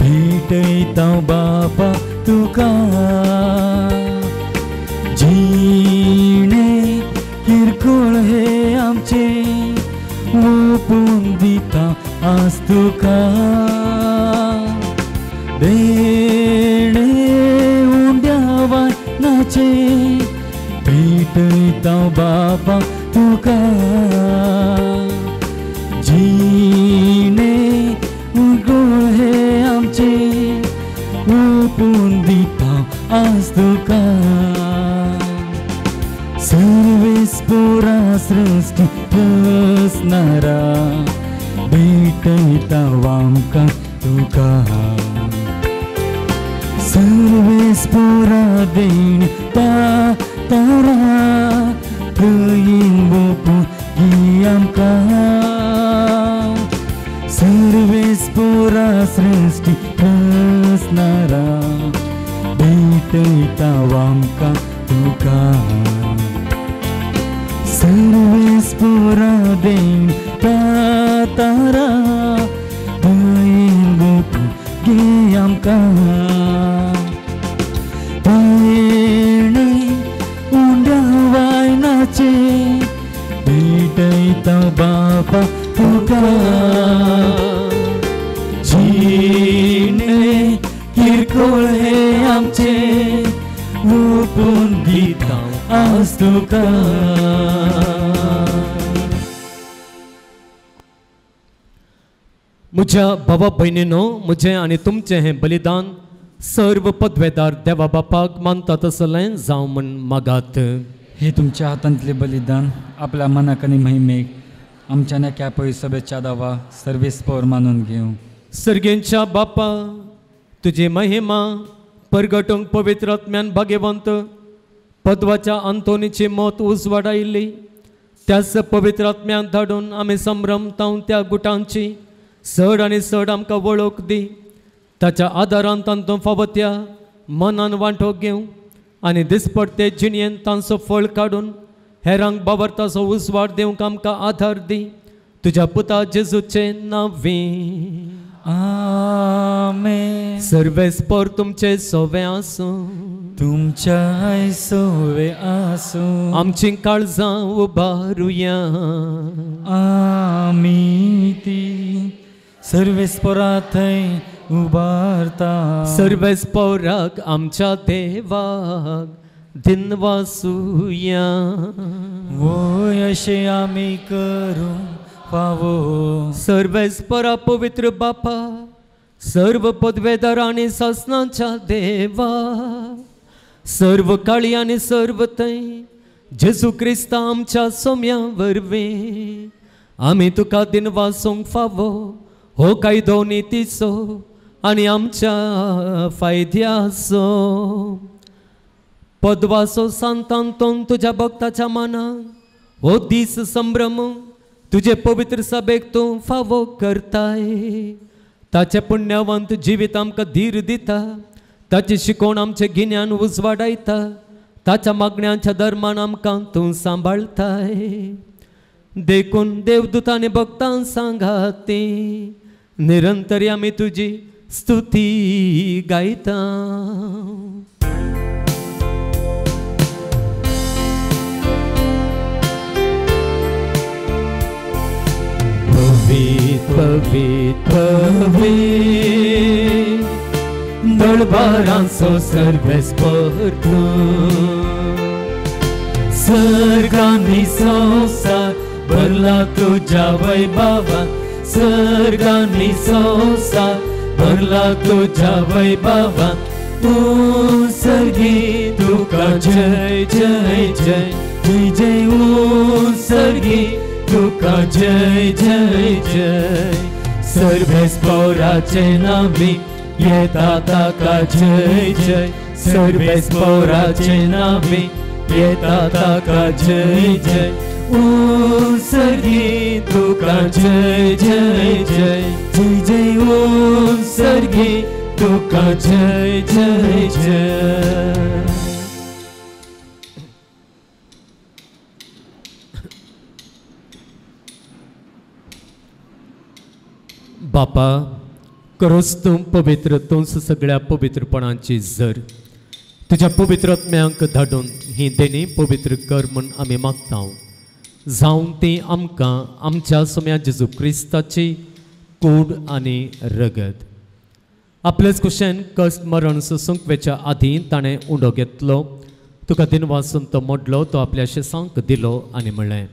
भेटयता बापा तुका जिणे किरकोळ हे आमचे ओपून दिता आज तुका देणे उंड्या वायनाचे भेटयता बापा तुका जिणे उगोळ हे आमचे ओपून दिता आज तुका सर्वेस पुरा सृष्टी रचणारा भेटयता आमकां तुका सर्वेस पुरा देण तारा थंय ओपून गी आमकां सर्वेस पुरा सृष्टी रचणारा भेटयता आमकां तुका सर्वेस पोरा देण तारा दयेन गोतून घे आमकां दयेणे उंड्या वायनाचे भेटयता बापा तुका जिणे किरकोळ हे आमचे ओपून दिता आज तुका. म्हज्या भावा भयणीनो, म्हजें आनी तुमचें हें बलिदान सर्व पदवेदार देवा बापाक मानता तसलें जावं म्हण मागात. हे तुमच्या हातांतले बलिदान आपल्या मनाक आनी महिमेक आमच्या नाक्या पयसभेच्या दावा सर्वेस पवर मानून घेवं. सर्गेंच्या बापा, तुजी महिमा परगटूंक पवित्र आत्म्यान भाग्यवंत पदवाच्या आंतोनीची मत उजवाडायली त्याच पवित्र आत्म्यान धाडून आमी संभ्रमताव त्या गुटांची चड आनी चड आमकां वळख दी. ताच्या आदारान तांतूं फावो त्या मनान वांटो घेवं आनी दिसपडते जिणयेन तांचो फळ काडून हेरांक बाबरताचो उजवाड दिवंक आमकां आधार दी. तुज्या पुता जेजूचे नांवे आमेन. सर्वेस्पर तुमचे सोवे आसूं, तुमच्या सोवे आसूं. आमची काळजां उबारुया आमी ती सर्वेस्परा थंय उबारता. सर्वेस्पराक आमच्या देवाक दिनवासुया. वय अशें आमी करूं फावो. सर्वेस्परा पवित्र बापा, सर्व पदवेदार आनी सासनाच्या देवा, सर्व काळी आनी सर्व थंय जेजू क्रिस्ता आमच्या सोम्या वरवीं आमी तुका दिनवासूंक फावो. हो कायदो नितीचो आनी आमच्या फायद्याचो. पदवासो सांतांतोन तुज्या भक्ताच्या मनाक हो दीस संभ्रम तुजे पवित्र सभेक तूं फावो करताय. ताचें पुण्यवंत जिवीत आमकां धीर दिता, ताची शिकोवण आमचें गिन्यान उजवाडायता, ताच्या मागण्यांच्या धर्मान आमकां तूं सांबाळताय. देखून देवदूतांनी भक्तांक सांगाती निरंतर आमी तुजी स्तुती गायता. पवित्र पवित्र पवित्र दळबारांचो सर्वेस्पर तूं, सर्गांनी संवसार भरला तुज्या वैभवान, सर्गांनी संवसार भरला तुज्या वैभवान. तूं सर्गी तुका जय जय जय जय जय, ऊं सर्गी तुका जय जय जय. सर्वेस्पराचे नांवी येता ताका जय जय, सर्वेस्पराचे नांवी येता ताका जय जय. ऊं सर्गी तुका जय जय जय जय जय, ऊं सर्गी तुका जय जय जय. बापा, करोच तूं पवित्र, तूंच सगळ्या पवित्रपणाची जर तुज्या पवित्र आत्म्यांक धाडून ही देणी पवित्र कर म्हूण आमी मागता. जावन ती आमकां आमच्या सोम्या जेजू क्रिस्ताची कूड आनी रगत. आपलेच कुशेन कश्ट मरण सोसूंक वेच्या आदीं ताणें उंडो घेतलो, तुका दिनवासून तो मोडलो, तो आपल्या शेसांक दिलो आनी म्हणलें,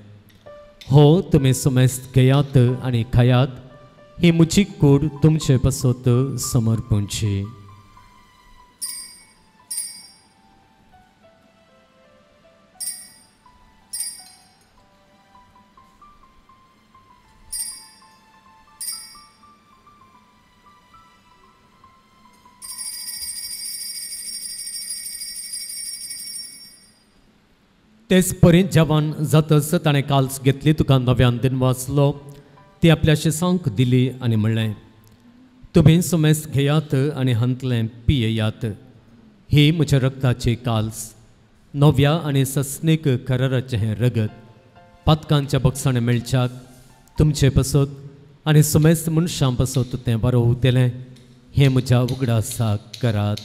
हो तुमी सुमेस्त घेयात आनी खायात, ही म्हजी कूड तुमचे पासत समर्पणची. तेच परी जेवण जातच ताणें काल्स घेतली, तुका नव्यान दिनवासलो, ती आपल्या शेसांक दिली आनी म्हणलें, तुमी सुमेस घेयात आनी हांतलें पियेयात, ही म्हज्या रक्ताची काल्स, नव्या आनी सस्नीक कराराचें हें रगत. पातकांच्या बक्षाणे मेळच्याक तुमचे पसत आनी समेस्त मनशां पसत तें बरोवतलें हें म्हज्या उगडासाक करात.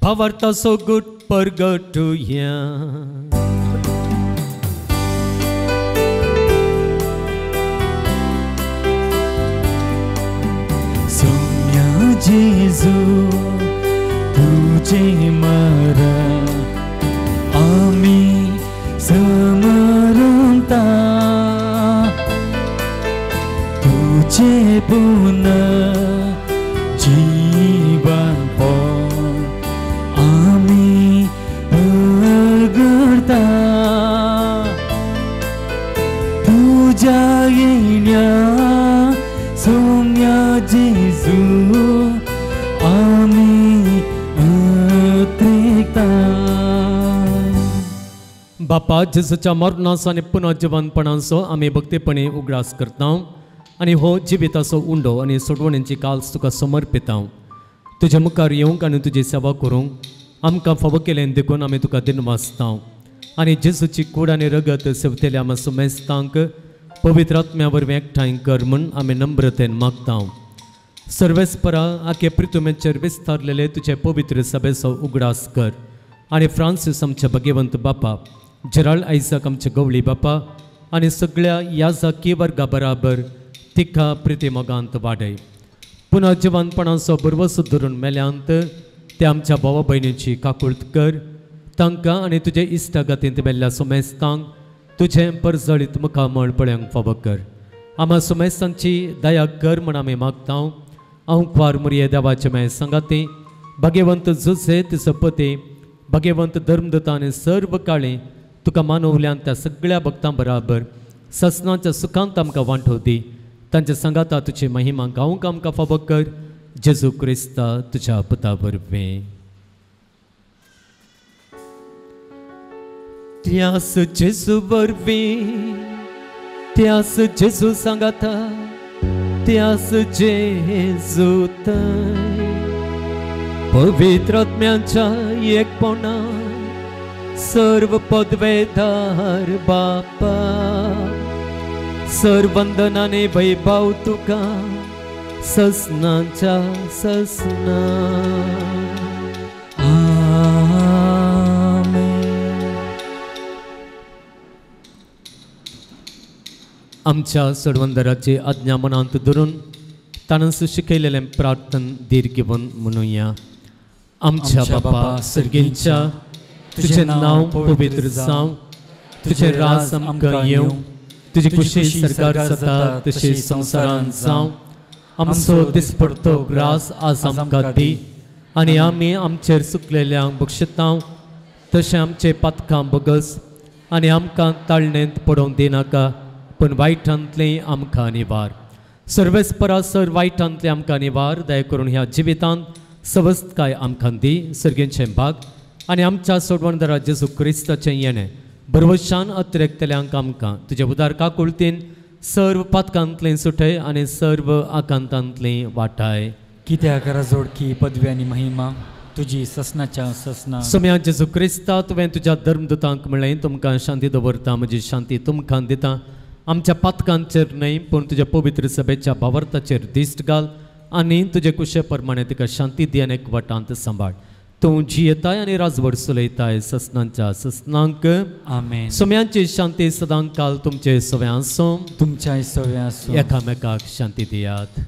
भावार्थाचो गुट परगटुया. सोम्या जेजू तुझे मरण आमी समरता तुझे पुनः जीवन आमी परगडता तुझ्या येण्या सोम्या जेजू आमी अत्रेकता. बापा जेजूच्या मरणाचो आनी पुनर्जिवनपणाचो आमी भक्तीपणी उगडास करता आनी हो जिविताचो उंडो आनी सोडवणेची काल्स तुका समर्पिता. तुज्या मुखार येवंक आनी तुजी सेवा करूंक आमकां फावो केलें देखून आमी तुका दिनवासता आनी जेजूची कूड आनी रगत सेवतेल्या आमच्या सुमेस्तांक पवित्र आत्म्या वरवीं एकठांय कर म्हूण आमी नम्रतेन मागता. सर्वेस्परा आखे प्रितुमेचेर विस्तारलेले तुजे पवित्र सभेचो उगडास कर आनी फ्रांसीस आमचे भगेवंत बापा, जेराल्ड आयझाक आमचे गवळी बापा आनी सगळ्या याजाकी वर्गा बराबर तिका प्रिती मोगांत वाडय. पुनः जिवनपणाचो भरवसो धरून मेल्यांत ते आमच्या भावा भयणीची काकुळट कर. तांकां आनी तुजे इश्टागतींत मेल्ल्या सुमेस्तांक तुजें परजळीत मुखामळ पळोवंक फावो कर. आमा सुमेस्तांची दया कर म्हूण आमी मागता. हांव क्वार मुरये देवाचे माय सांगाती भाग्यवंत जुसे तिचो पती भाग्यवंत धर्मदूता आनी सर्व काळी तुका मानवल्यान त्या सगळ्या भक्तां बराबर ससनाच्या सुखांत आमकां वांटो दी. तांच्या सांगाता तुजी महिमा गावंक आमकां फावो कर. जेजू क्रिस्ता तुज्या पुता वरवीं. त्यास जेजू वरवीं, त्यास जेजू सांगाता, त्यास जेजू थंय पवित्र आत्म्याच्या एकपणा सर्व पदवेदार बापा सर्वंदनाने वैभव तुका ससनाच्या ससना. आमेन. आमच्या सडवंदराची आज्ञा मनांत धरून ताणें शिकयलेलें प्रार्थन धीर घेवन म्हणुया. आमच्या बापा सर्गींच्या तुजें नांव पवित्र जावं, तुजें राज आमकां येवं, तुजी खुशी सरकार जाता तशी संवसारांत जावं. आमचो दिसपडतो ग्रास आज आमकां दी आनी आमी आमचेर चुकलेल्यांक बक्षिता तशें आमचे पातकां बगस आनी आमकां ताळणेंत पडोवंक दिनाका, पूण वायटांतलें आमकां निवार. सर्वेस्परा सर वायटांतलें आमकां निवार. दया करून ह्या जिवितांत सवस्तकाय आमकां दी. सर्गेचें भाग आनी आमच्या सोडवणदारा जेजू क्रिस्ताचें येणें भरवशान अतिरेकतल्यांक आमकां तुजे उदार काकुळतीन सर्व पातकांतलें सुटय आनी सर्व आकांतांतलें वाटाय. कित्याक जोडकी पदवी आनी महिमा तुजी ससनाच्या ससना. सोम्या जेजू क्रिस्ता तुवें तुज्या धर्मदूतांक म्हणलें तुमकां शांती दवरता, म्हजी शांती तुमकां दिता. आमच्या पातकांचेर न्हय पूण तुज्या पवित्र सभेच्या भावार्थाचेर दिश्ट घाल आनी तुजे कुशे प्रमाणे तिका शांती दी आनी एकवटांत सांबाळ. तूं जियेताय आनी राजवट चलयताय ससनांच्या ससनांक. आमेन. सोम्यांची शांती सदां काल तुमचे सव्या आसूं, तुमच्याय सव्या आसूं. एकामेकाक शांती दियात.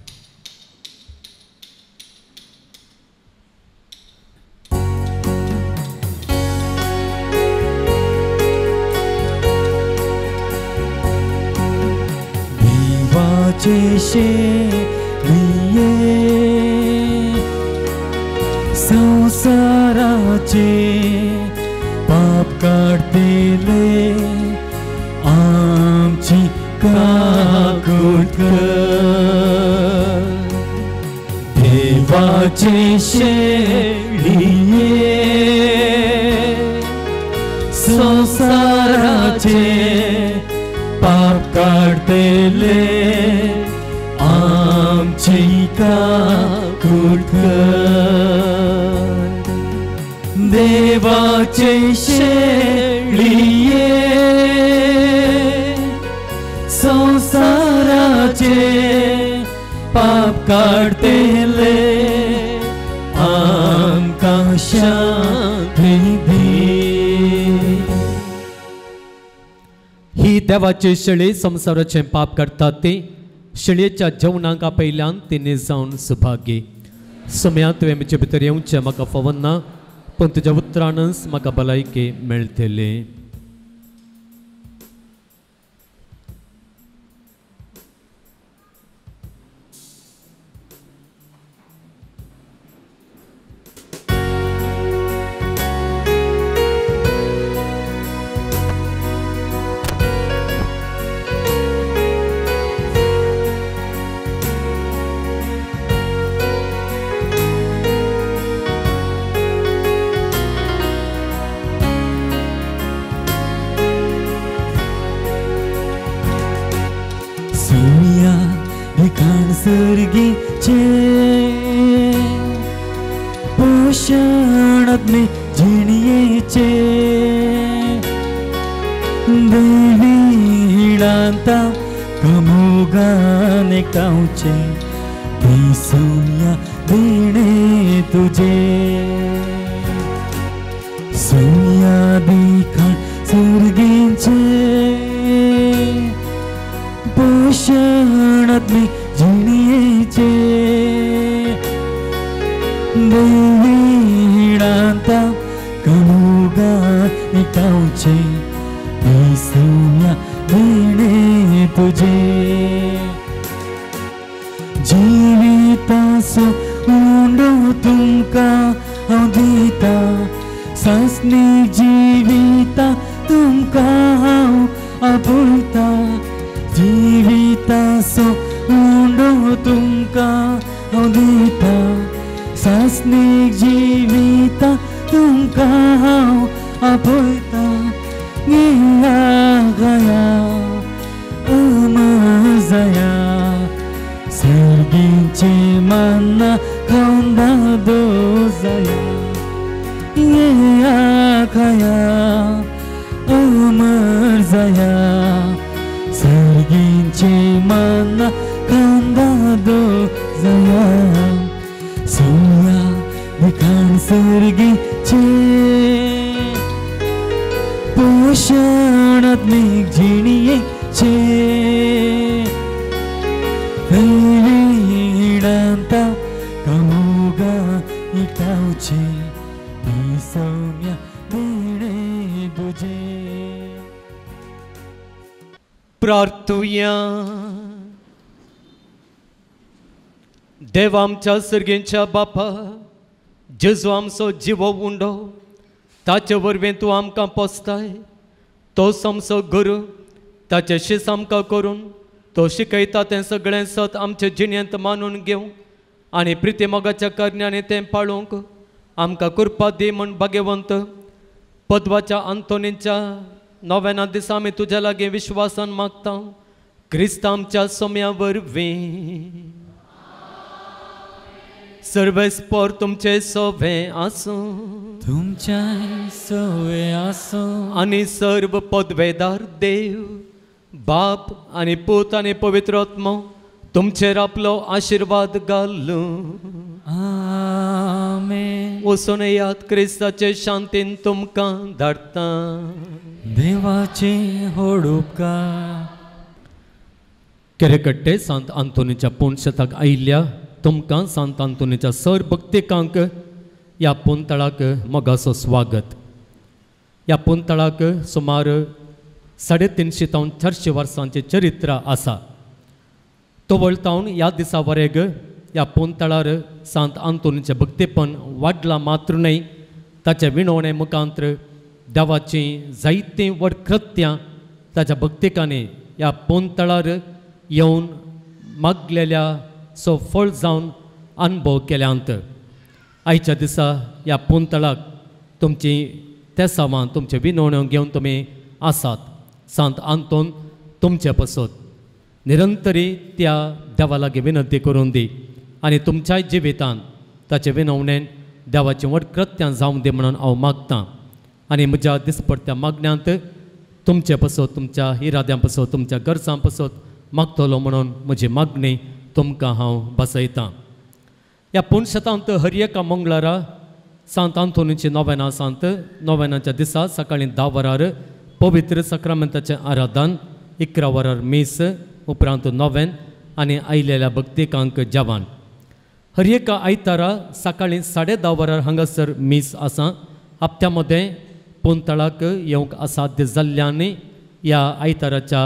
देवाचे शेळये संसाराचे पाप काडतेले आमची काकूट कर. देवाचे शेळये संवसाराचे पाप काडटले आमची काकूट कर देवाचे शेळये संवसाराचे पाप काडटले आमकां शांती दी. ही देवाची शेळी संवसाराचें पाप करतात ती शेळयेच्या जेवणाक आपयल्यान तिने जावन सुभागी. सोम्या तुवें म्हजे भितर येवचें म्हाका फवन्ना पूण तुज्या उतरानच म्हाका भलायकी मेळटली. सर्गीचे पोषण आत्मे जिणयेचे देवी हिणांता कमोगान एकटावचे सोम्या देणे तुझे सोम्या दिखाण सर्गीचे पोषण आत्मे जिणयेचे देवी हिणांता कमोगा एकटावचे सोम्या देणे तुझे जिविताचो उंडो तुमकां हांव दिता सासणी जिविता तुमकां हांव आपयता जिविताचो उंडो तुमकां हांव दिता सासणी जिविता तुमकां हांव आपयता. गिया गया अमजया सर्गीचे मना खावन दादोजया येया खया अमर जया सर्गीचे मना खावन दादोजया सोया दिखाण सर्गीचे पोषण आत्मीक जिणयेचे हिणांता कमोगा एकटावचे सौम्या देणे तुझे. प्रार्थुया. देव आमच्या सर्गेंच्या बापा जेजू आमचो जिवो उंडो ताचे वरवीं तूं आमकां पोसताय तोच आमचो गुरू ताचे शीस आमकां करून तो शिकयता तें सगळें सत आमचे जिणेंत मानून घेवंक आनी प्रिती मोगाच्या करण्यांनी तें पाळूंक आमकां कृपा दी म्हूण भाग्यवंत पदवाच्या आंतोनीच्या नव्याना दिसा आमी तुज्या लागीं विश्वासान मागता क्रिस्त आमच्या सोम्या वरवीं. सर्वेस्पर तुमचे सोवे आसूं तुमच्या सोवे आसूं आनी सर्व पदवेदार देव बाप आनी पूत आनी पवित्र आत्मो तुमचेर आपलो आशिर्वाद घालूं. आमेन. वचून याद क्रिस्ताचे शांतीन तुमकां धाडटा. देवाचे व्हड उपकार. केरेकट्टे सांत आंतोनीच्या पुणशताक आयिल्ल्या तुमकां सांत आंतोनीच्या सर भक्तिकांक ह्या पुंतळाक मोगाचो स्वागत. ह्या पुंतळाक सुमार 350 तावन 400 वर्सांचें चरित्र आसा. तवळ तावन ह्या दिसा वरेग ह्या पुंतळार सांत आंतोनीचें भक्तीपण वाडलां मात्र न्हय ताचें विणवणे मुखांत्र देवाचीं जायतीं व्हड कृत्यां ताच्या भक्तिकांनी ह्या पुंतळार येवन मागलेल्या सो फळ जावन अनुभव केल्यांत. आयच्या दिसा ह्या पुंतळाक तुमची तेसावां तुमचे विनवण्यो घेवन तुमी आसात. सांत आंतोन तुमचे पसत निरंतरी त्या देवा लागीं विनंती करून दी आनी तुमच्याय जिवितांत ताचे विनवणेन देवाचें व्हड कृत्यां जावं दी म्हणून हांव मागतां. आनी म्हज्या दिसपडत्या मागण्यांत तुमचे पसत, तुमच्या इराद्यां पसत, तुमच्या गरजां पसत मागतलो म्हणून म्हजी मागणी तुमकां हांव बसयतां. ह्या पुनशेतांत हर एका मंगळारा सांत आंतोनीची नोवेनां सांत नोवेनाच्या दिसा सकाळीं 10 वरार पवित्र सक्रामेंताचें आराधन, 11 वरार मीस, उपरांत नोवेन आनी आयलेल्या भक्तिकांक जेवण. हर एका आयतारा सकाळीं 10:30 वरार हांगासर मीस आसा. हप्त्या मदें पोंतळाक येवंक असाध्य जाल्ल्यान ह्या आयताराच्या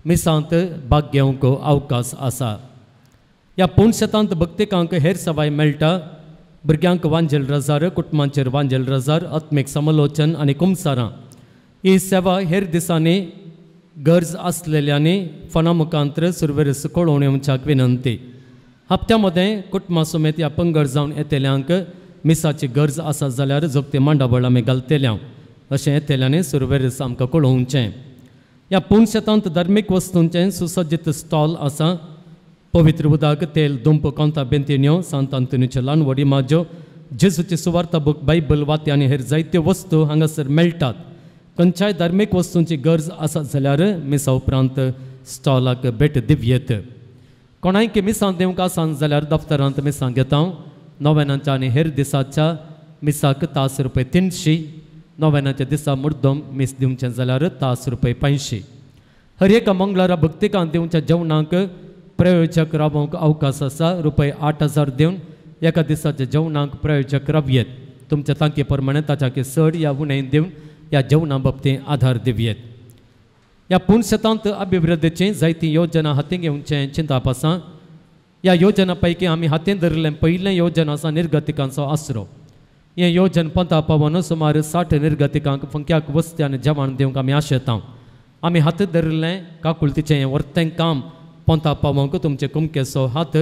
मिसांत भाग घेवंक अवकाश आसा. ह्या पुनशेतांत भक्तिकांक हेर सवाय मेळटा. भुरग्यांक वांजेल रजार, कुटुंबांचेर वांजेल रजार, आत्मीक समालोचन आनी कुमसारां ही सेवा हेर दिसांनी गरज आसलेल्यांनी फोना मुखांतर सुरवेर कळोवन येवच्याक विनंती. हप्त्या मदें कुटुंबा समेत ह्या पंगड जावन येतल्यांक मिसाची गरज आसा जाल्यार जोगती मांडावळ आमी घालतल्या अशें येतल्यांनी सुरवेर आमकां कळोवचें. ह्या पुनशेतांत धार्मीक वस्तूंचें सुसज्जीत स्टॉल आसा. पवित्र उदक, तेल, दुंप, कोंता बेंतिन्यो, सांत आंतोनीच्यो ल्हान व्हडी माज्यो, जेजूची सुवार्ता बूक, बायबल, वाती आनी हेर जायत्यो वस्तू हांगासर मेळटात. खंयच्याय धार्मीक वस्तूंची गरज आसा जाल्यार मिसा उपरांत स्टॉलाक भेट दिवयेत. कोणायकी मिसां दिवंक आसान जाल्यार दफ्तरांत मिसां घेता. नोवेनाच्या आनी हेर दिसाच्या मिसाक तास रुपये 300, नोवेनाच्या दिसा मुर्दम मीस दिवचें जाल्यार तास रुपये 500. हर एका मंगळारा भक्तिकांत दिवच्या जेवणाक प्रयोजक रावोवंक अवकाश आसा. रुपये 8000 दिवन एका दिसाच्या जेवणाक प्रयोजक रावयेत. तुमच्या तांकी प्रमाणे ताच्या चड या उणें दिवन ह्या जेवणा बाबतींत आधार दिवयेत. ह्या पुनशेतांत अभिवृद्धीची जायती योजना हातीं घेवचें चिंताप आसा. ह्या योजना पैकी आमी हातीन धरिल्लें पयलें योजना आसा निर्गतिकांचो आसरो. हें योजन पंता पावन सुमार 60 निर्गतिकांक फंक्याक वस्ती आनी जेवण दिवंक आमी आशेता. आमी हात धरिल्लें काकुळतीचें हें वर्तें काम पोंता पावोवंक तुमचे कुमकेचो हात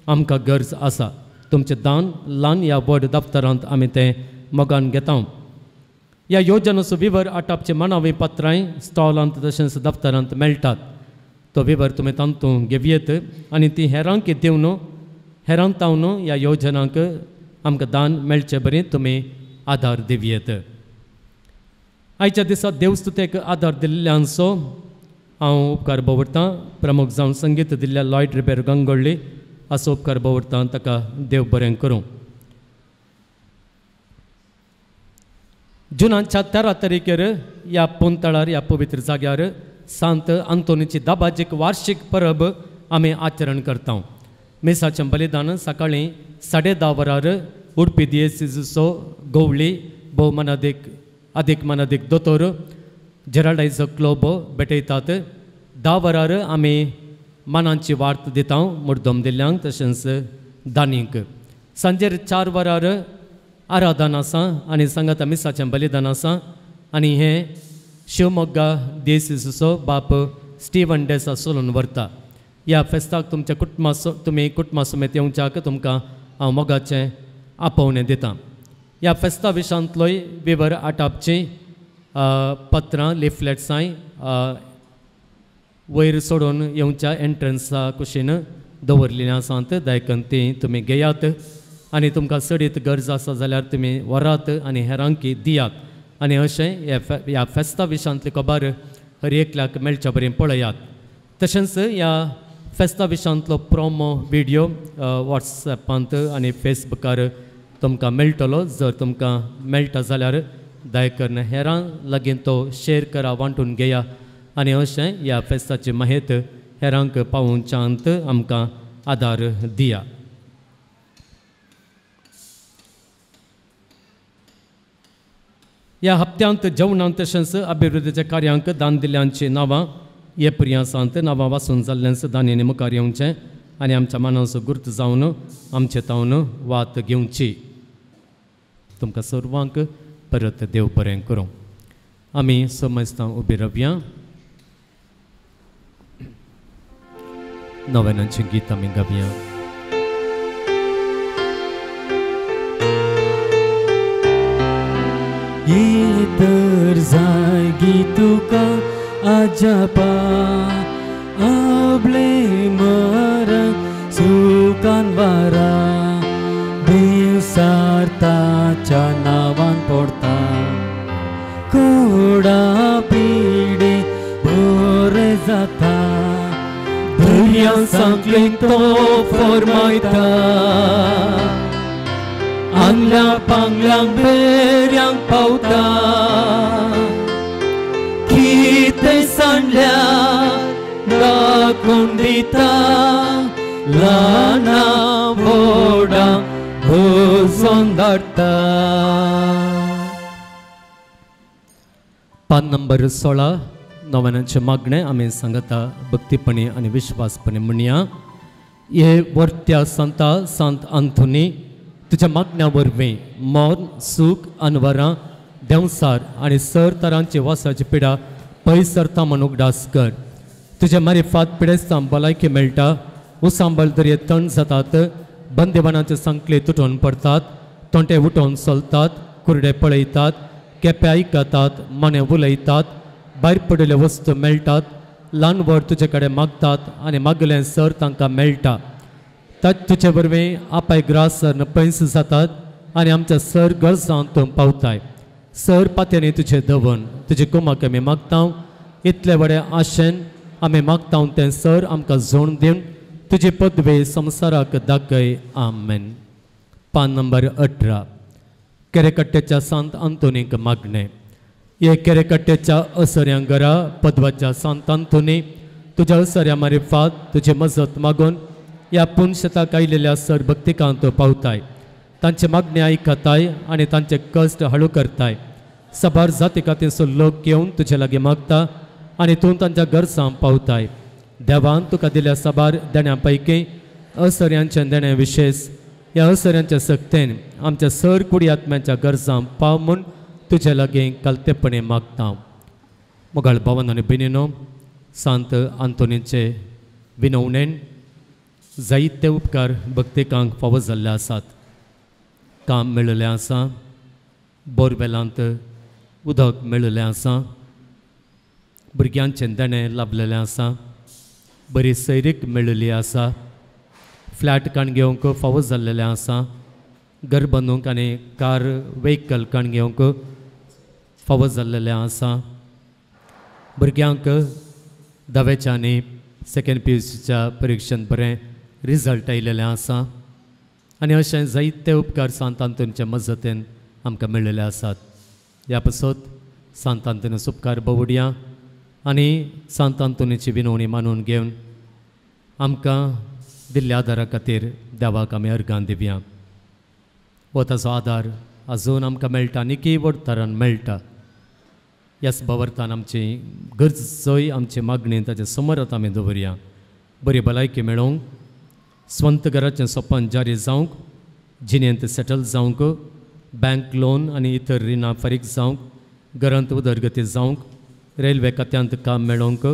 आमकां गरज आसा. तुमचें दान ल्हान ह्या व्हड दफ्तरांत आमी तें मोगान घेता. ह्या योजनाचो विवर आटापचे मानावी पत्रांय स्टॉलांत तशेंच दफ्तरांत मेळटात. तो विवर तुमी तांतूं घेवयेत आनी ती हेरांक दिवन हेरांक तावन ह्या योजनांक आमकां दान मेळचे बरी तुमी आदार दिवयेत. आयच्या दिसा देवस्तुतेक आदार दिल्ल्यांचो हांव उपकार दवरतां. प्रमुख जावन संगीत दिल्ल्या लॉयड रिबेर गंगोळ्ळी असो उपकार दवरतां. ताका देव बरें करूं. जुनाच्या 13 तारखेर ह्या पोंतळार ह्या पवित्र जाग्यार सांत आंतोनीची दाबाजीक वार्षिक परब आमी आचरण करता. मिसाचें बलिदान सकाळीं 10:30 वरार उडपी दियेसीचो गवळी भोवमानादीक अदीक मानादीक दोतोर जेराल्ड क्लोबो भेटयतात. 10 वरार आमी मानांची वार्त दिता मुर्दम दिल्ल्यांक तशेंच दानींक. सांजेर 4 वरार आराधन आसा आनी सांगाता मिसाचें बलिदान आसा आनी हें शिवमोग्गा देसीचो बाप स्टीवन डेसा सोलून व्हरता. ह्या फेस्ताक तुमच्या कुटुंबा तुमी कुटुंबा समेत येवच्याक तुमकां हांव मोगाचें आपोवणें दितां. ह्या फेस्ता विशांतलोय विवर आटापचीं पत्रां लिफलेट्सांय वयर सोडून येवच्या एंट्रन्सा कुशीन दवरलेलीं आसात. दायकन ती तुमी घेयात आनी तुमकां चडीत गरज आसा जाल्यार तुमी व्हरात आनी हेरांकी दियात आनी अशें ह्या फेस्ता विशांतली खबर हर एकल्याक मेळच्या बरें पळयात. तशेंच ह्या फेस्ता विशांतलो प्रोमो विडियो वॉट्सएपांत आनी फेसबुकार तुमकां मेळटलो. जर तुमकां मेळटा जाल्यार दया करून हेरां लागीं तो शेर करा, वांटून घेया आनी अशें ह्या फेस्ताची माहित हेरांक पावोवच्यांत आमकां आदार दिया. ह्या हप्त्यांत जेवणांत तशेंच अभिवृद्धीच्या कार्यांक दान दिल्ल्यांची नांवां हे प्रियांसांत नांवां वाचून जाल्ल्यांच दान्यांनी मुखार येवचें आनी आमच्या मानाचो गुर्त जावन आमचे तावन वात घेवची. तुमकां सर्वांक परत देव बरें करूं. आमी समजता उबी रावया. नव्यानांचें गीत आमी गावया. ये तर जागी तुका अजापा आपले मरण सुखान वारा दिवसार ताच्या नांवान पडता कोडा पिडे बरें जाता दर्या सांकलें तो फरमायता आंगल्या पांगल्यांक बेऱ्यांक पावता कितें सांडल्या दाखोवन दिता ल्हाना व्हडांक भोजोन धाडटा. पान नंबर 16 नव्यानांचे मागणें आमी सांगता भक्तीपणी आनी विश्वासपणी म्हणया. हे वर्त्या संता सांत आंथोनी तुज्या मागण्या वरवीं मौन सूख अनवरां देंवसार आनी सर तरांची वासाची पिडा पयस सरता म्हूण उगडास कर. तुज्या मारिफात पिडेस्तांक भलायकी मेळटा, उसांबळ दर्ये थंड जातात, बंदेवानाचे सांकले तुटून पडतात, तोंटे उठोवन चलतात, कुरडे पळयतात, केपे आयकतात, मने उलयतात, भायर पडिल्ल्यो वस्तू मेळटात, ल्हान व्हड तुजे कडेन मागतात आनी मागलें सर तांकां मेळटा. तुजे वरवीं आपाय ग्रास पयस जातात आनी आमच्या सर गरजां तूं पावताय. सर पात्यांनी तुजें दवरून तुजे कुमाक आमी मागता इतले व्हडे आशेन आमी मागता तें सर आमकां जोड दिवन तुजी पदवी संवसाराक दाखय. आमेन. पान नंबर 18 केरेकट्ट्याच्या सांत आंतोनीक मागणें. हे केरेकट्ट्याच्या असऱ्यां घरा पदवाच्या सांत आंतोनी तुज्या असऱ्या मारिफात तुजी मजत मागून ह्या पुनशताक आयिल्ल्या सर भक्तिकांत पावताय, तांचे मागणे आयकताय आनी तांचे कश्ट हळू करताय. सबार जाती खातीर लोक येवन तुजे लागीं मागता आनी तूं तांच्या गरजां पावताय. देवान तुका दिल्या सबार देण्या पैकी असऱ्यांचें देणें विशेश ह्या असऱ्यांच्या सक्तेन आमच्या सर कुडी आत्म्यांच्या गरजां पाव म्हूण तुजे लागीं कालतेपणे मागता. मोगाळ भावन आनी भयणीनो, सांत आंतोनीचे विनवणेन जायते उपकार भक्तिकांक फावो जाल्ले आसात. काम मेळिल्लें आसा, बोरवेलांत उदक मेळिल्लें आसा, भुरग्यांचें देणें लाभलेलें आसा, बरी सैरीक मेळिल्ली आसा, फ्लॅट काण घेवंक फावो जाल्लेलें आसा, घर बांदूंक आनी कार व्हेकल काण घेवंक फावो जाल्लेलें आसा, भुरग्यांक धावेच्या आनी सेकेंड पी यू सीच्या परिक्षेंत बरें रिजल्ट आयिल्लें आसा आनी अशें जायते उपकार सांत आंतोनीच्या मजतीन आमकां मेळिल्ले आसात. ह्या पासत सांत आंतोनीचो उपकार बवडया आनी सांत आंतोनीची विनवणी मानून घेवन आमकां दिल्ल्या आदारा खातीर देवाक आमी अर्गां दिवया. हो ताचो आदार अजून आमकां मेळटा आनीकय व्हड तरान मेळटा. ह्याच भावार्थान आमची गरजय आमची मागणी ताचे समोर आमी दवरया. बरी भलायकी मेळोवंक, स्वंत घराचें सपन जारी जावंक, जिणेंत सेटल जावंक, बँक लोन आनी इतर रिणां फारीक जावंक, घरांत उदरगती जावंक, रेल्वे खात्यांत काम मेळोवंक,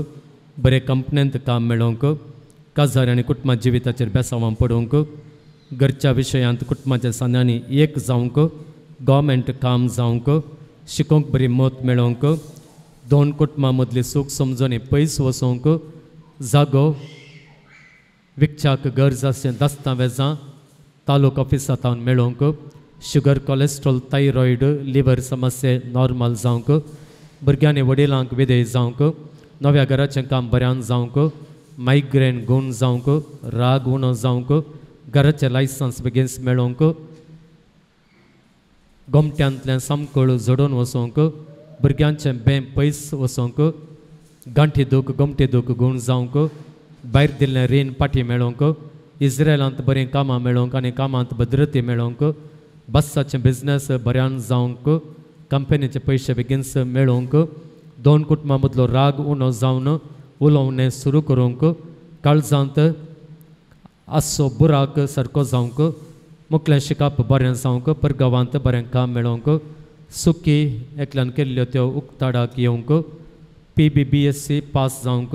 बरे कंपन्यांत काम मेळोवंक, काजार आनी कुटुंबा जिविताचेर बेसांवां पडोवंक, घरच्या विशयांत कुटुंबाच्या सांद्यांनी एक जावंक, गव्हर्मेंट काम जावंक, शिकोवंक बरी मत मेळोवंक, दोन कुटुंबां मदली सूख समजणी पयस वचोवंक, जागो विकच्याक गरज आसचें दस्तावेजां तालूक ऑफिसांत मेळोवंक, शुगर कॉलेस्ट्रॉल थायरॉयड लिवर समस्ये नॉर्मल जावंक, भुरग्यांनी वडिलांक विधेय जावंक, नव्या घराचें काम बऱ्यान जावंक, मायग्रेन गूण जावंक, राग उणो जावंक, घराचें लायसन्स बेगीन मेळोवंक, गोमट्यांतल्यान सामकळ झडोवन वचोवंक, भुरग्यांचें बें पयस वचोवंक, गांठी दूख गोमटी दूख गूण जावंक, भायर दिल्लें रीण पाटी मेळोवंक, इस्रायलांत बरीं कामां मेळोवंक आनी कामांत भद्रती मेळोवंक, बस्साचें बिजनस बऱ्यान जावंक, कंपनीचे पयशे बेगीन मेळोवंक, दोन कुटुंबां मदलो राग उणो जावन उलोवणें सुरू करूंक, काळजांत आसचो बुराक सारको जावंक, मुखलें शिकप बरें जावंक, परगांवांत बरें काम मेळोवंक, सुकी एकल्यान केल्ल्यो त्यो उक्ताडाक येवंक, P B B S C pass जावंक,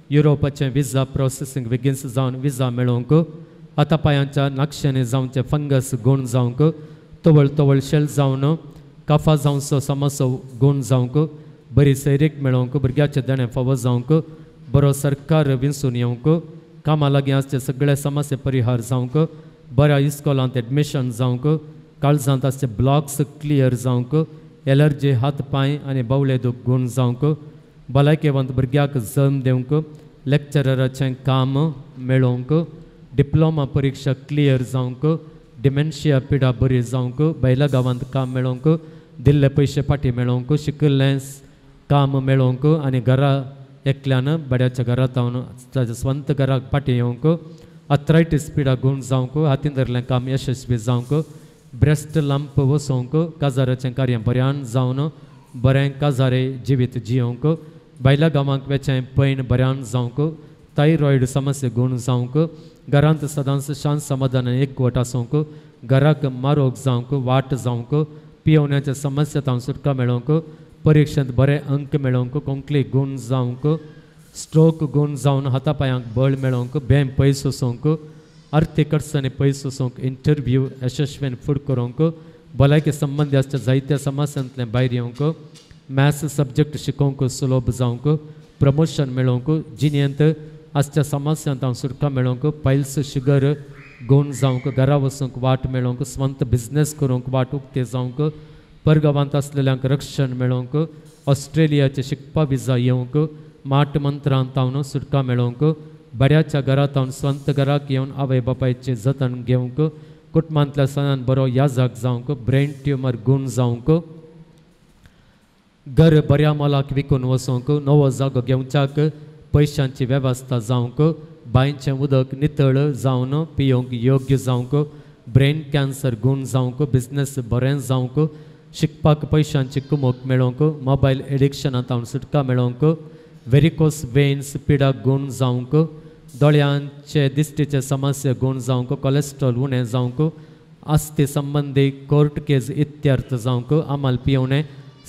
युरोपाचें विजा प्रोसेसींग बेगीन जावन विजा मेळोवंक, आतां पांयांच्या नाक्षांनी जावचें फंगस गूण जावंक, तवळ तवळ शेल जावन काफा जावचो समसो गूण जावंक, बरी सैरीक मेळोवंक, भुरग्याचें देणें फावो जावंक, बरो सरकार विंचून येवंक, कामा लागीं आसचे सगळे समस्ये परिहार जावंक, बऱ्या इस्कॉलांत एडमिशन जावंक, काळजांत आसचे ब्लॉक्स क्लियर जावंक, एलर्जी हात पांय आनी बावले दूख गूण जावंक, भलायकेवंत भुरग्याक जल्म दिवंक, लेक्चरराचें काम मेळोवंक, डिप्लोमा परिक्षा क्लियर जावंक, डिमेन्शिया पिडा बरी जावंक, बायला गांवांत काम मेळोवंक, दिल्ले पयशे फाटीं मेळोवंक, शिकिल्लें काम मेळोवंक आनी घरा एकल्यान बड्याच्या घरांत ताच्या स्वंत घराक फाटीं येवंक, आथरायटीस पिडा गूण जावंक, हातीन धरलें काम यशस्वी जावंक, ब्रेस्ट लंप वसोवंक, काजाराचें कार्य बऱ्यान जावन बरें काजारे जिवीत जियोवंक, बायल्या गांवांक वेचें पैण बऱ्यान जावंक, थायरॉयड समस्या गूण जावंक, घरांत सदांच शांत समाधान एकवट आसूंक, घराक मारोग जावंक, वाट जावंक, पियोवण्याच्या समस्या तावन सुटका मेळोवंक, परिक्षेंत बरे अंक मेळोवंक, कोंकली गूण जावंक, स्ट्रोक गूण जावन हाता पांयांक बळ मेळोवंक, बेम पयस वचोवंक, आर्थीक अडचणी पयस वचोवंक, इंटरव्यू यशस्वीन फुड करूंक, भलायके संबंदी आसच्या जायत्या समस्यांतलें भायर येवंक, मॅथ्स सब्जॅक्ट शिकोवंक सुलभ जावंक, प्रमोशन मेळोवंक, जिणेंत आसच्या समस्यांत हांव सुटका मेळोवंक, पायल्स शुगर गूण जावंक, घरा वचूंक वाट मेळोवंक, स्वंत बिजनेस करूंक वाट उक्ती जावंक, परगांवांत आसलेल्यांक रक्षण मेळोवंक, ऑस्ट्रेलियाचे शिकपा विजा येवंक, माट मंत्रांत हांव सुटका मेळोवंक, बऱ्याच्या घरांत हांव स्वंत घराक येवन आवय बापायचें जतन घेवंक, कुटुंबांतल्या सणान बरो याजाक जावंक, ब्रेन ट्युमर गूण जावंक, घर बऱ्या मोलाक विकून वचोंक, नवो जागो घेवच्याक पयशांची वेवस्था जावंक, बांयचें उदक नितळ जावन पियोवंक योग्य जावंक, ब्रेन कॅन्सर गूण जावंक, बिजनेस बरें जावंक, शिकपाक पयशांची कुमोक मेळोवंक, मोबायल एडिक्शनांत हांव सुटका मेळोवंक, वेरिकोस वेन्स पिडा गूण जावंक, दोळ्यांचे दिश्टीचे समस्या गूण जावंक, कॉलेस्ट्रॉल उणें जावंक, आस्ती संबंदी कोर्ट केस इत्यर्थ जावंक, आमाल पियोवणें,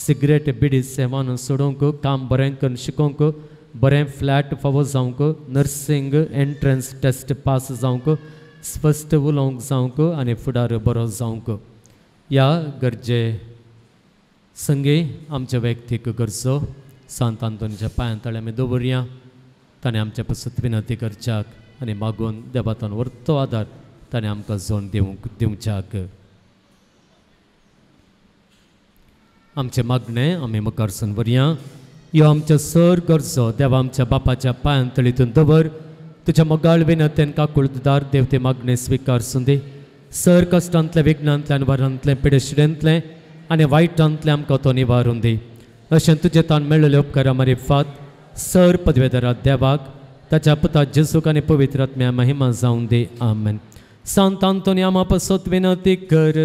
सिगरेट बिडी सेवन सोडोवंक, काम बरें करून शिकोवंक, बरें फ्लॅट फावो जावंक, नर्सिंग एंट्रन्स टेस्ट पास जावंक, स्पश्ट उलोवंक जावंक आनी फुडार बरो जावंक. ह्या गरजे संगी आमचे वैयक्तीक गरजो सांत आंतोनीच्या पांयां तळे आमी दवरया. ताणें आमचे पसत विनंती करच्याक आनी मागून देवातान व्हरतो आदार ताणें आमकां जोन दिवंक दिवच्याक. आमचें मागणें आमी मुखार सून व्हरया. ह्यो आमच्या सर गरजो देवा आमच्या बापाच्या पांयां तळीतून दवर. तुज्या मोगाळ विनंतेन काकुळदार देव ते मागणें स्विकार सुंदी. सर कश्टांतलें, विघ्नांतलें, वरांतलें, पिडेशिडेंतलें आनी वायटांतलें आमकां तो निवारून दी. अशें तुजें ताण मेळिल्ले उपकारा मारिफात सर पदवेदारा देवाक ताच्या पुता जेजूक आनी पवित्र आत्म्या महिमा जावन दी. आमेन. सांत आंतोनी आमा पासत विनंती कर.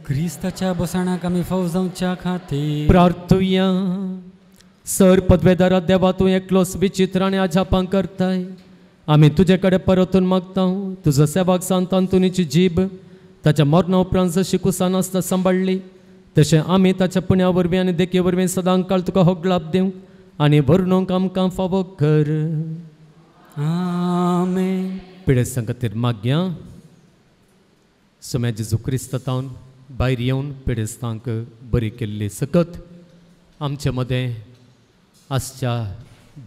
क्रिस्ताच्या बसणाक आमी फाव जावच्या खातीर प्रार्थुया. सर पदवेदारा देवा, तूं एकलोच विचित्र आनी अजापां करताय. आमी तुजे कडेन परतून मागता. तुजो सेवाक सांत आंतोनीची जीब ताच्या मरणा उपरांत जशी कुसां नासता सांबाळ्ळी तशें आमी ताच्या पुण्या वरवीं आनी देखी वरवीं सदां काळ तुका होगलाप दिवं आनी वर्णूंक आमकां फावो कर. आमेन. पिडेस्तां खातीर मागया. सोम्या जेजू क्रिस्तान भायर येवन पिडेस्तांक बरी केल्ली सकत आमचे मदें आसच्या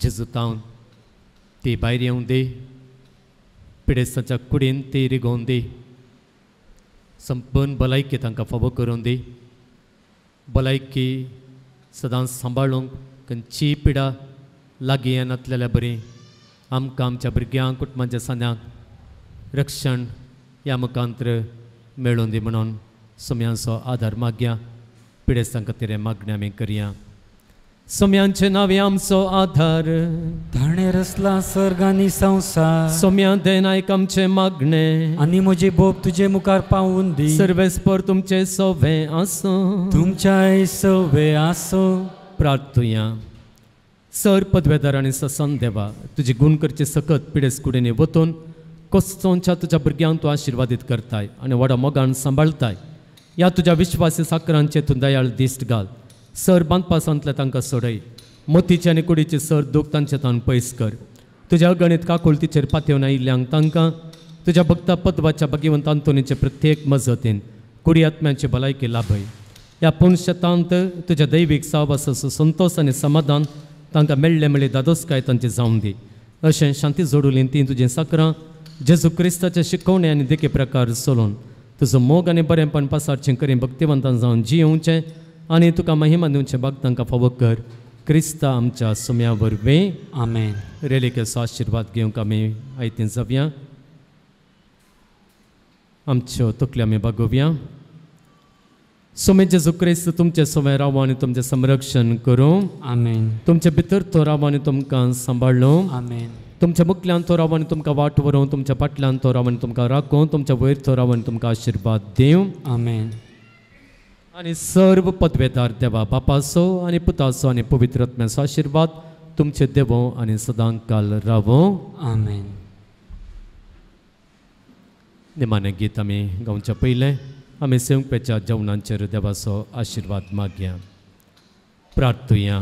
जेजूतावन ती भायर येवन दी. पिडेस्तांच्या कुडीन ती रिगोवन दी. संपूर्ण भलायकी तांकां फावो करून दी. भलायकी सदांच सांबाळूंक खंयचीय पिडा लागीं येनातलेल्या बरी आमकां आमच्या भुरग्यांक कुटुंबाच्या सांद्यांक रक्षण ह्या मुखांत्र मेळून दी म्हणून सोम्यांचो आदार मागया. पिडेस्तां खातीर मागण्या आमी करया. सोम्यांचे नांवे आमचो आधार. ताणें रचला सर्ग आनी संवसार. सोम्या देनायक आमचें मागणें आनी म्हजी बोब तुजे मुखार पावून दी. सर्वेस्पर तुमचें सोवें आसूं. तुमच्याय सोवें आसूं. प्रार्थुया. सर पदवेदार आनी ससन देवा, तुजी गूण करचे सकत पिडेस्त कुडींनी वतून कोसचोंच्या तुज्या भुरग्यांक तूं आशिर्वादीत करताय आनी व्हडा मोगान सांबाळताय. ह्या तुज्या विश्वासी साकरांचे तूं दयाळ दिश्ट घाल. सर बांदपासांतले तांकां सोडय. मोतीचे आनी कुडीचे सर दूख तांचे तान पयस कर. तुज्या अगणीत काकुळतीचेर पातयेवन आयिल्ल्यांक तांकां तुज्या भक्ता पदवाच्या भाग्यवंत आंतोनीचे प्रत्येक मजतीन कुडी आत्म्यांची भलायकी लाभय. ह्या पुनशतांत तुज्या दैवीक साहवासाचो संतोश आनी समाधान तांकां मेळ्ळें म्हळ्ळी दादोसकाय तांची जावन दी. अशें शांती जोडुलीं तीं तुजें साकरां जेजू क्रिस्ताचे शिकवणे आनी देखी प्रकार चलोवन तुजो मोग आनी बरेंपण पासारचें करी भक्तिवंतान जावन जियेवचें आनी तुका महिमा दिवचें भाग तांकां फावो कर. क्रिस्ता आमच्या सुम्या वरवीं आमेन. रेलिकेचो आशिर्वाद घेवंक आमी आयतीं जावया. आमच्यो तकल्यो आमी बागोवया. सोमे जेजू क्रिस्त तुमचें सोमे रावो आनी तुमचें संरक्षण करूं. आमेन. तुमचे भितर तो रावो आनी तुमकां सांबाळूं. आमेन. तुमच्या मुखल्यान तो रावो आनी तुमकां वाट व्हरूं. तुमच्या फाटल्यान तो रावो आनी तुमकां राखूं. तुमच्या वयर तो रावो आनी तुमकां आशिर्वाद दिवं. आमेन. आनी सर्व पदवेदार देवा बापाचो आनी पुताचो आनी पवित्र आत्म्याचो आशिर्वाद तुमचे देवो आनी सदां काल रावो. आमेन. निमाणें गीत आमी गावच्या पयलें आमी सेवपेच्या जेवणांचेर देवाचो आशिर्वाद मागया. प्रार्थुया.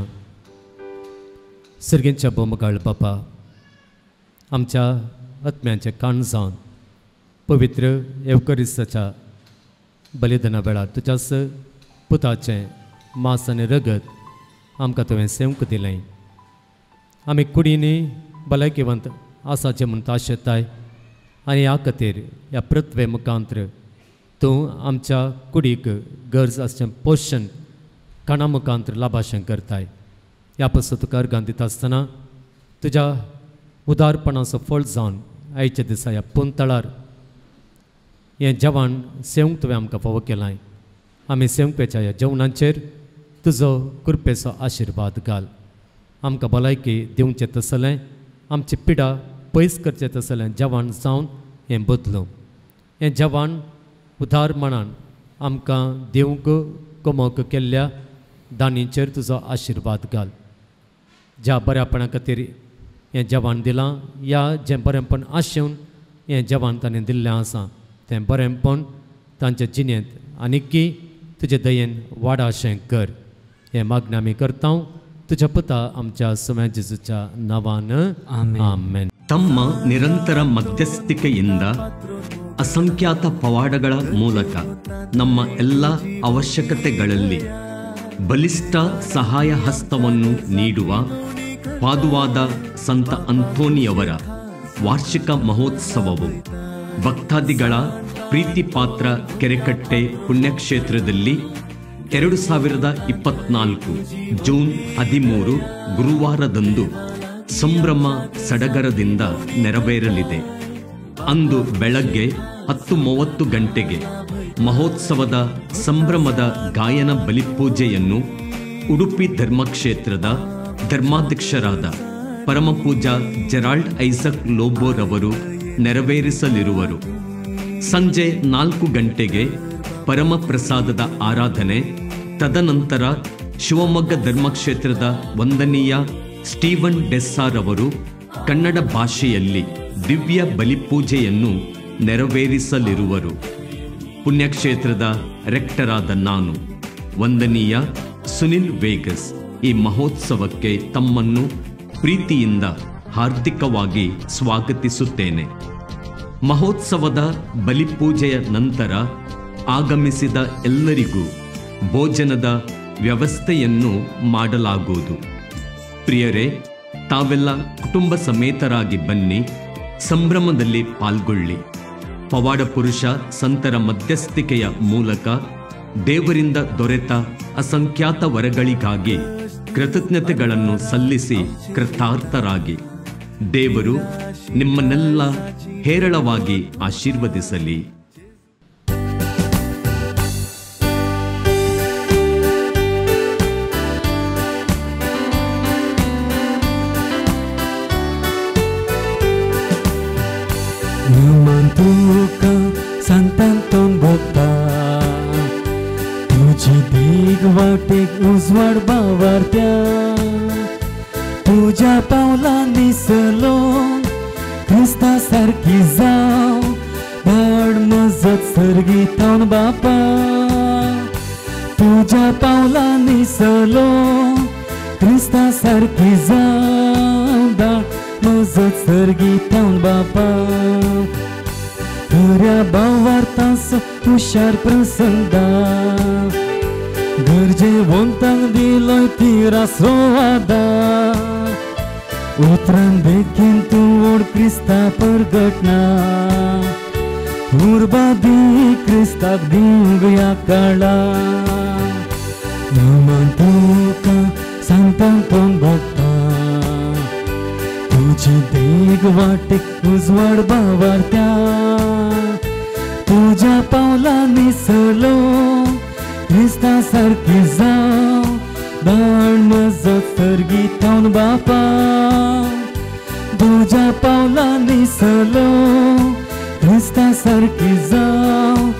सर्गेंच्या बोमगाळ बापा, आमच्या आत्म्यांचे कान जावन पवित्र येवकरिस्ताच्या बलिदाना वेळार तुज्याच पुताचें मांस आनी रगत आमकां तुवें सेवंक दिलें. आमी कुडींनी भलायकेवंत आसाचें म्हूण आशेताय आनी ह्या खातीर ह्या पृथ्वे मुखांत्र तूं आमच्या कुडीक गरज आसचें पोशण खाणा मुखांत्र लाभाशें करताय. ह्या पासून तुका अर्गां दिता आसतना तुज्या उदारपणाचो फळ जावन आयच्या दिसा ह्या पुंतळार हें जेवण सेवंक तुवें आमकां फावो केलां. आमी सेवंकपेच्या ह्या जेवणाचेर तुजो कृपेचो आशिर्वाद घाल. आमकां भलायकी दिवचें तसलें, आमची पिडा पयस करचें तसलें जेवण जावन हें बदलूं. हें जेवण उदार मनान आमकां दिवंक कमोवंक केल्ल्या दानीचेर तुजो आशिर्वाद घाल. ज्या बऱ्यापणा खातीर हें जेवण दिलां या जें बरेंपण आशेवन हें जेवण ताणें दिल्लें आसा तें बरेंपण तांच्या जिणेंत आनीकी तुजे दयेन वाडाशें कर. हें मागणें आमी करता तुज्या पुता आमच्या सुम्या जेजूच्या नांवान. आमेन. ತಮ್ಮ ನಿರಂತರ ಮಧ್ಯಸ್ಥಿಕೆಯಿಂದ ಅಸಂಖ್ಯಾತ ಪವಾಡಗಳ ಮೂಲಕ ನಮ್ಮ ಎಲ್ಲ ಅವಶ್ಯಕತೆಗಳಲ್ಲಿ ಬಲಿಷ್ಠ ಸಹಾಯ ಹಸ್ತವನ್ನು ನೀಡುವ ಪಾದುವಾದ ಸಂತ ಅಂತೋನಿಯವರ ವಾರ್ಷಿಕ ಮಹೋತ್ಸವವು ಭಕ್ತಾದಿಗಳ ಪ್ರೀತಿಪಾತ್ರ ಕೆರೆಕಟ್ಟೆ ಪುಣ್ಯಕ್ಷೇತ್ರದಲ್ಲಿ 2024 ಜೂನ್ 13 ಗುರುವಾರದಂದು ಸಂಭ್ರಮ ಸಡಗರದಿಂದ ನೆರವೇರಲಿದೆ. ಅಂದು ಬೆಳಗ್ಗೆ 10:30 ಗಂಟೆಗೆ ಮಹೋತ್ಸವದ ಸಂಭ್ರಮದ ಗಾಯನ ಬಲಿಪೂಜೆಯನ್ನು ಉಡುಪಿ ಧರ್ಮಕ್ಷೇತ್ರದ ಧರ್ಮಾಧ್ಯಕ್ಷರಾದ ಪರಮಪೂಜಾ ಜೆರಾಲ್ಡ್ ಐಸಕ್ ಲೋಬೋರವರು ನೆರವೇರಿಸಲಿರುವರು. ಸಂಜೆ 4 ಗಂಟೆಗೆ ಪರಮಪ್ರಸಾದದ ಆರಾಧನೆ, ತದನಂತರ ಶಿವಮೊಗ್ಗ ಧರ್ಮಕ್ಷೇತ್ರದ ವಂದನೀಯ ಸ್ಟೀವನ್ ಡೆಸ್ಸಾರವರು ಕನ್ನಡ ಭಾಷೆಯಲ್ಲಿ ದಿವ್ಯ ಬಲಿಪೂಜೆಯನ್ನು ನೆರವೇರಿಸಲಿರುವರು. ಪುಣ್ಯಕ್ಷೇತ್ರದ ರೆಕ್ಟರಾದ ನಾನು ವಂದನೀಯ ಸುನಿಲ್ ವೇಗಸ್ ಈ ಮಹೋತ್ಸವಕ್ಕೆ ತಮ್ಮನ್ನು ಪ್ರೀತಿಯಿಂದ ಹಾರ್ದಿಕವಾಗಿ ಸ್ವಾಗತಿಸುತ್ತೇನೆ. ಮಹೋತ್ಸವದ ಬಲಿಪೂಜೆಯ ನಂತರ ಆಗಮಿಸಿದ ಎಲ್ಲರಿಗೂ ಭೋಜನದ ವ್ಯವಸ್ಥೆಯನ್ನು ಮಾಡಲಾಗುವುದು. ಪ್ರಿಯರೇ, ತಾವೆಲ್ಲ ಕುಟುಂಬ ಸಮೇತರಾಗಿ ಬನ್ನಿ, ಸಂಭ್ರಮದಲ್ಲಿ ಪಾಲ್ಗೊಳ್ಳಿ. ಪವಾಡ ಪುರುಷ ಸಂತರ ಮಧ್ಯಸ್ಥಿಕೆಯ ಮೂಲಕ ದೇವರಿಂದ ದೊರೆತ ಅಸಂಖ್ಯಾತ ವರಗಳಿಗಾಗಿ ಕೃತಜ್ಞತೆಗಳನ್ನು ಸಲ್ಲಿಸಿ ಕೃತಾರ್ಥರಾಗಿ ದೇವರು ನಿಮ್ಮನ್ನೆಲ್ಲ ಹೇರಳವಾಗಿ ಆಶೀರ್ವದಿಸಲಿ. सांतांतोन भोगता तुजी दीग वाटेक उजवाड बावारत्या तुज्या पावलांनी सलो क्रिस्ता सारकी जाव धाड मजत सर्गी थावन बापा तुज्या पावलांनी सलो क्रिस्ता सारकी जाव धाड मजत सर्गी थावन बापा खऱ्या भावार्थाचो हुशार प्रसंगा गरजेवंतांक दिलोय तिरासो आदार उतरान बेगीन तूं व्हड क्रिस्ता परगटना उर्बा दी क्रिस्ताक दिवंक ह्या काळा नमन तुका सांगता तोंड भोगता तुजी देग वाटेक उजवाड बावारत्या तुज्या पावलांनी सलो क्रिस्ता सारकी जावं दाण म्हजो सर्गी थावन बापा तुज्या पावलांनी सलो क्रिस्ता सारकी जावं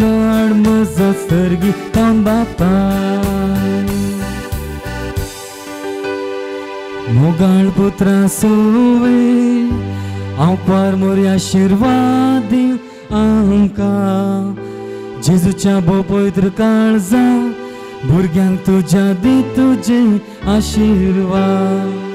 दाण म्हजो सर्गी थावन बापा मोगाळ पुत्रा सोवे हांव क्वार मोरी आशिर्वाद दिव आमकां जेजूच्या भोव पवित्र काळजा भुरग्यांक तुज्या दी तुजे आशिर्वाद.